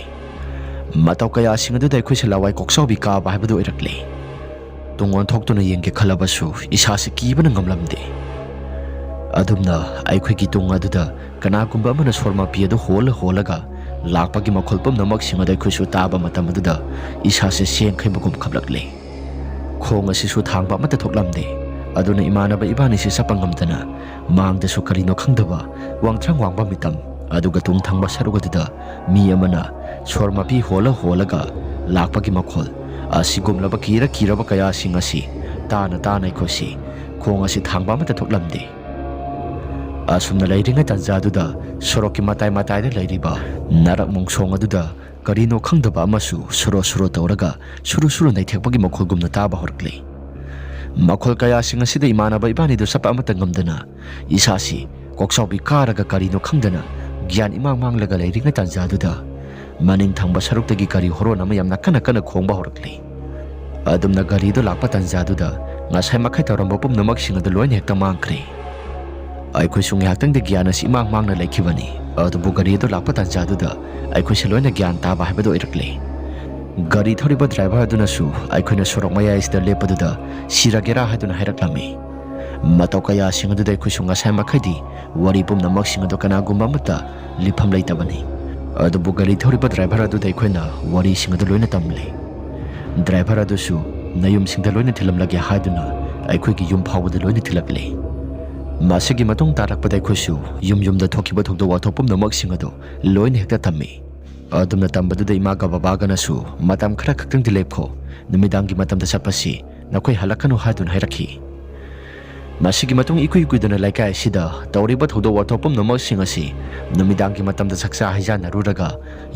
ꯃꯇꯧ ꯀꯌꯥꯁꯤꯡ ꯑꯗꯨꯗ ꯑꯩꯈꯣꯏꯁꯦ ꯂꯋꯥꯏ ꯀꯣꯛꯆꯥꯎꯕꯤ ꯀꯥꯕ ꯍꯥꯏꯕꯗꯨ ꯑꯣꯏꯔꯛꯂꯦ꯫ ꯇꯨꯡ ꯑꯣꯟꯊꯣꯛꯇꯨꯅ ꯌꯦꯡꯒꯦ ꯈꯜꯂꯕꯁꯨ ꯏꯁꯥꯁꯤ ꯀꯤꯕꯅ ꯉꯝꯂꯝꯗꯦ꯫ ꯑꯗꯨꯝꯅ ꯑꯩꯈꯣꯏꯒꯤ ꯇꯨꯡ ꯑꯗꯨꯗ ꯀꯅꯥꯒꯨꯝꯕ ꯑꯃꯅ ꯁꯣꯔ ꯃꯄꯤ ꯑꯗꯨ ꯍꯣꯜꯂ ꯍꯣꯜꯂꯒ ꯂꯥꯛꯄꯒꯤ ꯃꯈꯣꯜ ꯄꯨꯝꯅꯃꯛꯁꯤꯡ ꯑꯗꯨ ꯑꯩꯈꯣꯏꯁꯨ ꯇꯥꯕ ꯃꯇꯝ ꯑꯗꯨꯗ ꯏꯁꯥꯁꯦ ꯆꯦꯡꯈꯩꯕꯒꯨꯝ ꯈꯞꯂꯛꯂꯦ꯫ ꯈꯣꯡ ꯑꯁꯤꯁꯨ ꯊꯥꯡꯕ ꯑꯃꯠꯇ ꯊꯣꯛꯂꯝꯗꯦ꯫ ꯑꯗꯨꯅ ꯏꯃꯥꯟꯅꯕ ꯏꯕꯥꯅꯤꯁꯤ ꯆꯠꯄ ꯉꯝꯗꯅ ꯃꯥꯡꯗꯁꯨ ꯀꯔꯤꯅꯣ ꯈꯪꯗꯕ ꯋꯥꯡꯊ꯭ꯔꯪ ꯋꯥꯡꯕ ꯃꯤꯇꯝ, ꯑꯗꯨꯒ ꯇꯨꯡ ꯊꯪꯕ ꯁꯔꯨꯛ ꯑꯗꯨꯗ ꯃꯤ ꯑꯃꯅ ꯁꯣꯔ ꯃꯄꯤ ꯍꯣꯜꯂ ꯍꯣꯜꯂꯒ ꯂꯥꯛꯄꯒꯤ ꯃꯈꯣꯜ, ꯑꯁꯤꯒꯨꯝꯂꯕ ꯀꯤꯔ ꯀꯤꯔꯕ ꯀꯌꯥꯁꯤꯡ ꯑꯁꯤ ꯇꯥꯅ ꯇꯥꯅ ꯑꯩꯈꯣꯏꯁꯤ ꯈꯣꯡ ꯑꯁꯤ ꯊꯥꯡꯕ ꯑꯃꯠꯇ ꯊꯣꯛꯂꯝꯗꯦ꯫ ꯑꯁꯨꯝꯅ ꯂꯩꯔꯤꯉꯩ ꯇꯥꯟꯖꯥꯗꯨꯗ ꯁꯣꯔꯣꯛꯀꯤ ꯃꯇꯥꯏ ꯃꯇꯥꯏꯗ ꯂꯩꯔꯤꯕ ꯅꯥꯔꯛ ꯃꯣꯡꯁꯣꯡ ꯑꯗꯨꯗ ꯀꯔꯤꯅꯣ ꯈꯪꯗꯕ ꯑꯃꯁꯨ ꯁꯨꯔꯣ ꯁꯨꯔꯣ ꯇꯧꯔꯒ ꯁꯨꯔꯨ ꯁꯨꯔꯨ ꯅꯩꯊꯦꯛꯄꯒꯤ ꯃꯈꯣꯜꯒꯨꯝꯅ ꯇꯥꯕ ꯍꯧꯔꯛꯂꯤ꯫ ꯃꯈꯣꯜ ꯀꯌꯥꯁꯤꯡ ꯑꯁꯤꯗ ꯏꯃꯥꯟꯅꯕ ꯏꯕꯥꯅꯤꯗꯨ ꯆꯠꯄ ꯑꯃꯠꯇ ꯉꯝꯗꯅ ꯏꯁꯥꯁꯤ ꯀꯣꯛꯆꯥꯎꯕꯤ ꯀꯥꯔꯒ ꯀꯔꯤꯅꯣ ꯈꯪꯗꯅ ꯒ꯭ꯌꯥꯟ ꯏꯃꯥꯡ ꯃꯥꯡꯂꯒ ꯂꯩꯔꯤꯉꯩ ꯇꯥꯟꯖꯥꯗꯨꯗ ꯃꯅꯤꯡ ꯊꯪꯕ ꯁꯔꯨꯛꯇꯒꯤ ꯒꯥꯔꯤ ꯍꯣꯔꯣꯟ ꯑꯃ ꯌꯥꯝꯅ ꯀꯟꯅ ꯀꯟꯅ ꯈꯣꯡꯕ ꯍꯧꯔꯛꯂꯤ꯫ ꯑꯗꯨꯝꯅ ꯒꯥꯔꯤꯗꯨ ꯂꯥꯛꯄ ꯇꯥꯟꯖꯥꯗꯨꯗ ꯉꯁꯥꯏ ꯃꯈꯩ ꯇꯧꯔꯝꯕ ꯄꯨꯝꯅꯃꯛꯁꯤꯡ ꯑꯗꯨ ꯂꯣꯏꯅ ꯍꯦꯛꯇ ꯃꯥꯡꯈ꯭ꯔꯦ꯫ ꯑꯩꯈꯣꯏꯁꯨ ꯉꯥꯏꯍꯥꯛꯇꯪꯗꯤ ꯒ꯭ꯌꯥꯟ ꯑꯁꯤ ꯏꯃꯥꯡ ꯃꯥꯡꯅ ꯂꯩꯈꯤꯕꯅꯤ꯫ ꯑꯗꯨꯕꯨ ꯒꯥꯔꯤ ꯑꯗꯨ ꯂꯥꯛꯄ ꯇꯥꯟꯖꯥꯗꯨꯗ ꯑꯩꯈꯣꯏꯁꯦ ꯂꯣꯏꯅ ꯒ꯭ꯌꯥꯟ ꯇꯥꯕ ꯍꯥꯏꯕꯗꯨ ꯑꯣꯏꯔꯛꯂꯦ꯫ ꯒꯥꯔꯤ ꯊꯧꯔꯤꯕ ꯗ꯭ꯔꯥꯏꯚꯔ ꯑꯗꯨꯅꯁꯨ ꯑꯩꯈꯣꯏꯅ ꯁꯣꯔꯣꯛ ꯃꯌꯥꯏ ꯑꯁꯤꯗ ꯂꯦꯞꯄꯗꯨꯗ ꯁꯤꯔꯒꯦꯔꯥ ꯍꯥꯏꯗꯨꯅ ꯍꯥꯏꯔꯛꯂꯝꯃꯤ꯫ ꯃꯇꯧ ꯀꯌꯥꯁꯤꯡ ꯑꯗꯨꯗ ꯑꯩꯈꯣꯏꯁꯨ ꯉꯁꯥꯏ ꯃꯈꯩꯗꯤ ꯋꯥꯔꯤ ꯄꯨꯝꯅꯃꯛꯁꯤꯡ ꯑꯗꯨ ꯀꯅꯥꯒꯨꯝꯕ ꯑꯃꯠꯇ ꯂꯤꯐꯝ ꯂꯩꯇꯕꯅꯤ꯫ ꯑꯗꯨꯕꯨ ꯒꯥꯔꯤ ꯊꯧꯔꯤꯕ ꯗ꯭ꯔꯥꯏꯚꯔ ꯑꯗꯨꯗ ꯑꯩꯈꯣꯏꯅ ꯋꯥꯔꯤꯁꯤꯡ ꯑꯗꯨ ꯂꯣꯏꯅ ꯇꯝꯂꯦ꯫ ꯗ꯭ꯔꯥꯏꯚꯔ ꯑꯗꯨꯁꯨ ꯅꯌꯨꯝꯁꯤꯡꯗ ꯂꯣꯏꯅ ꯊꯤꯜꯂꯝꯂꯒꯦ ꯍꯥꯏꯗꯨꯅ ꯑꯩꯈꯣꯏꯒꯤ ꯌꯨꯝ ꯐꯥꯎꯕꯗ ꯂꯣꯏꯅ ꯊꯤꯜꯂꯛꯂꯦ꯫ ꯃꯁꯤꯒꯤ ꯃꯇꯨꯡ ꯇꯥꯔꯛꯄꯗ ꯑꯩꯈꯣꯏꯁꯨ ꯌꯨꯝ ꯌꯨꯝꯗ ꯊꯣꯛꯈꯤꯕ ꯊꯧꯗꯣꯛ ꯋꯥꯊꯣꯛ ꯄꯨꯝꯅꯃꯛꯁꯤꯡ ꯑꯗꯨ ꯂꯣꯏꯅ ꯍꯦꯛꯇ ꯇꯝꯃꯤ꯫ ꯑꯗꯨꯝꯅ ꯇꯝꯕꯗꯨꯗ ꯏꯃꯥꯒ ꯕꯕꯥꯒꯅꯁꯨ "ꯃꯇꯝ ꯈꯔ ꯈꯛꯇꯪꯗꯤ ꯂꯦꯞꯈꯣ, ꯅꯨꯃꯤꯗꯥꯡꯒꯤ ꯃꯇꯝꯗ ꯆꯠꯄꯁꯤ ꯅꯈꯣꯏ ꯍꯜꯂꯛꯀꯅꯨ" ꯍꯥꯏꯗꯨꯅ ꯍꯥꯏꯔꯛꯈꯤ꯫ ꯃꯁꯤꯒꯤ ꯃꯇꯨꯡ ꯏꯀꯨꯏ ꯀꯨꯏꯗꯅ ꯂꯩꯀꯥꯏ ꯑꯁꯤꯗ ꯇꯧꯔꯤꯕ ꯊꯧꯗꯣꯛ ꯋꯥꯊꯣꯛ ꯄꯨꯝꯅꯃꯛꯁꯤꯡ ꯑꯁꯤ ꯅꯨꯃꯤꯗꯥꯡꯒꯤ ꯃꯇꯝꯗ ꯆꯥꯛꯆꯥ ꯍꯩꯖꯥꯟꯅꯔꯨꯔꯒ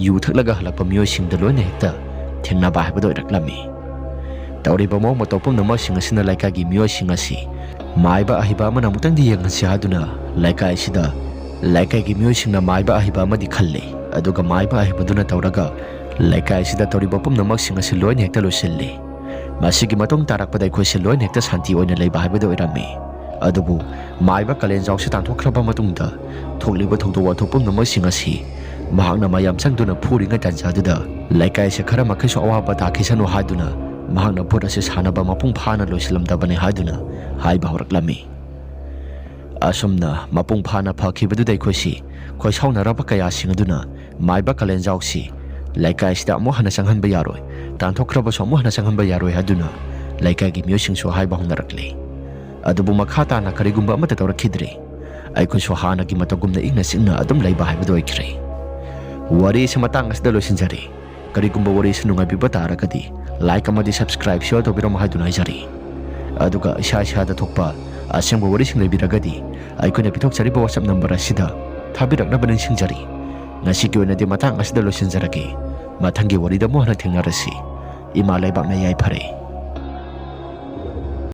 ꯌꯨ ꯊꯛꯂꯒ ꯍꯜꯂꯛꯄ ꯃꯤꯑꯣꯏꯁꯤꯡꯗ ꯂꯣꯏꯅ ꯍꯦꯛꯇ ꯊꯦꯡꯅꯕ ꯍꯥꯏꯕꯗꯨ ꯑꯣꯏꯔꯛꯂꯝꯃꯤ꯫ ꯇꯧꯔꯤꯕ ꯃꯑꯣꯡ ꯃꯇꯧ ꯄꯨꯝꯅꯃꯛꯁꯤꯡ ꯑꯁꯤꯅ ꯂꯩꯀꯥꯏꯒꯤ ꯃꯤꯑꯣꯏꯁꯤꯡ ꯑꯁꯤ ꯃꯥꯏꯕ ꯑꯍꯩꯕ ꯑꯃꯅ ꯑꯃꯨꯛꯇꯪꯗꯤ ꯌꯦꯡꯍꯟꯁꯤ ꯍꯥꯏꯗꯨꯅ ꯂꯩꯀꯥꯏ ꯑꯁꯤꯗ ꯂꯩꯀꯥꯏꯒꯤ ꯃꯤꯑꯣꯏꯁꯤꯡꯅ ꯃꯥꯏꯕ ꯑꯍꯩꯕ ꯑꯃꯗꯤ ꯈꯜꯂꯤ꯫ ꯑꯗꯨꯒ ꯃꯥꯏꯕ ꯑꯍꯩꯕꯗꯨꯅ ꯇꯧꯔꯒ ꯂꯩꯀꯥꯏ ꯑꯁꯤꯗ ꯇꯧꯔꯤꯕ ꯄꯨꯝꯅꯃꯛꯁꯤꯡ ꯑꯁꯤ ꯂꯣꯏꯅ ꯍꯦꯛꯇ ꯂꯣꯏꯁꯤꯜꯂꯤ꯫ ꯃꯁꯤꯒꯤ ꯃꯇꯨꯡ ꯇꯥꯔꯛꯄꯗ ꯑꯩꯈꯣꯏꯁꯦ ꯂꯣꯏꯅ ꯍꯦꯛꯇ ꯁꯥꯟꯇꯤ ꯑꯣꯏꯅ ꯂꯩꯕ ꯍꯥꯏꯕꯗꯨ ꯑꯣꯏꯔꯝꯃꯤ꯫ ꯑꯗꯨꯕꯨ ꯃꯥꯏꯕ ꯀꯥꯂꯦꯟꯖꯥꯎꯁꯤ ꯇꯥꯟꯊꯣꯛꯈ꯭ꯔꯕ ꯃꯇꯨꯡꯗ ꯊꯣꯛꯂꯤꯕ ꯊꯧꯗꯣꯛ ꯋꯥꯊꯣꯛ ꯄꯨꯝꯅꯃꯛꯁꯤꯡ ꯑꯁꯤ ꯃꯍꯥꯛꯅ ꯃꯌꯥꯝ ꯆꯪꯗꯨꯅ ꯐꯨꯔꯤꯉꯩ ꯇꯥꯟꯖꯥꯗꯨꯗ ꯂꯩꯀꯥꯏꯁꯦ ꯈꯔ ꯃꯈꯩꯁꯨ ꯑꯋꯥꯕ ꯇꯥꯈꯤꯁꯅꯨ ꯍꯥꯏꯗꯨꯅ ꯃꯍꯥꯛꯅ ꯚꯨꯠ ꯑꯁꯤ ꯁꯥꯟꯅꯕ ꯃꯄꯨꯡ ꯐꯥꯅ ꯂꯣꯏꯁꯤꯜꯂꯝꯗꯕꯅꯤ ꯍꯥꯏꯗꯨꯅ ꯍꯥꯏꯕ ꯍꯧꯔꯛꯂꯝꯃꯤ꯫ ꯑꯁꯨꯝꯅ ꯃꯄꯨꯡ ꯐꯥꯅ ꯐꯈꯤꯕꯗꯨꯗ ꯑꯩꯈꯣꯏꯁꯤ ꯈꯣꯏꯁꯥꯎꯅꯔꯕ ꯀꯌꯥꯁꯤꯡ ꯑꯗꯨꯅ ꯃꯥꯏꯕ ꯀꯥꯂꯦꯟꯖꯥꯎꯁꯤ ꯂꯩꯀꯥꯏꯁꯤꯗ ꯑꯃꯨꯛ ꯍꯟꯅ ꯆꯪꯍꯟꯕ ꯌꯥꯔꯣꯏ, ꯇꯥꯟꯊꯣꯛꯈ꯭ꯔꯕꯁꯨ ꯑꯃꯨꯛ ꯍꯟꯅ ꯆꯪꯍꯟꯕ ꯌꯥꯔꯣꯏ ꯍꯥꯏꯗꯨꯅ ꯂꯩꯀꯥꯏꯒꯤ ꯃꯤꯑꯣꯏꯁꯤꯡꯁꯨ ꯍꯥꯏꯕ ꯍꯧꯅꯔꯛꯂꯦ꯫ ꯑꯗꯨꯕꯨ ꯃꯈꯥ ꯇꯥꯅ ꯀꯔꯤꯒꯨꯝꯕ ꯑꯃꯠꯇ ꯇꯧꯔꯛꯈꯤꯗ꯭ꯔꯦ꯫ ꯑꯩꯈꯣꯏꯁꯨ ꯍꯥꯟꯅꯒꯤ ꯃꯇꯧꯒꯨꯝꯅ ꯏꯪꯅ ꯆꯤꯛꯅ ꯑꯗꯨꯝ ꯂꯩꯕ ꯍꯥꯏꯕꯗꯨ ꯑꯣꯏꯈ꯭ꯔꯦ꯫ ꯋꯥꯔꯤ ꯑꯁꯤ ꯃꯇꯥꯡ ꯑꯁꯤꯗ ꯂꯣꯏꯁꯤꯟꯖꯔꯦ꯫ ꯀꯔꯤꯒꯨꯝꯕ ꯋꯥꯔꯤ ꯑꯁꯤ ꯅꯨꯡꯉꯥꯏꯕꯤꯕ ꯇꯥꯔꯒꯗꯤ like ꯑꯃꯗꯤ subscribe, share ꯇꯧꯕꯤꯔꯝꯃꯣ ꯍꯥꯏꯗꯨꯅ ꯍꯥꯏꯖꯔꯤ꯫ ꯑꯗꯨꯒ ꯏꯁꯥ ꯏꯁꯥꯗ ꯊꯣꯛꯄ ꯑꯁꯦꯡꯕ ꯋꯥꯔꯤꯁꯤꯡ ꯂꯩꯕꯤꯔꯒꯗꯤ ꯑꯩꯈꯣꯏꯅ ꯄꯤꯊꯣꯛꯆꯔꯤꯕ WhatsApp number ꯑꯁꯤꯗ ꯊꯥꯕꯤꯔꯛꯅꯕ ꯅꯤꯡꯁꯤꯡꯖꯔꯤ꯫ ꯉꯁꯤꯒꯤ ꯑꯣꯏꯅꯗꯤ ꯃꯇꯥꯡ ꯑꯁꯤꯗ ꯂꯣꯏꯁꯤꯟꯖꯔꯒꯦ꯫ ꯃꯊꯪꯒꯤ ꯋꯥꯔꯤꯗ ꯑꯃꯨꯛ ꯍꯟꯅ ꯊꯦꯡꯅꯔꯁꯤ꯫ ꯏꯃꯥ ꯂꯩꯕꯥꯛꯅ ꯌꯥꯏꯐꯔꯦ꯫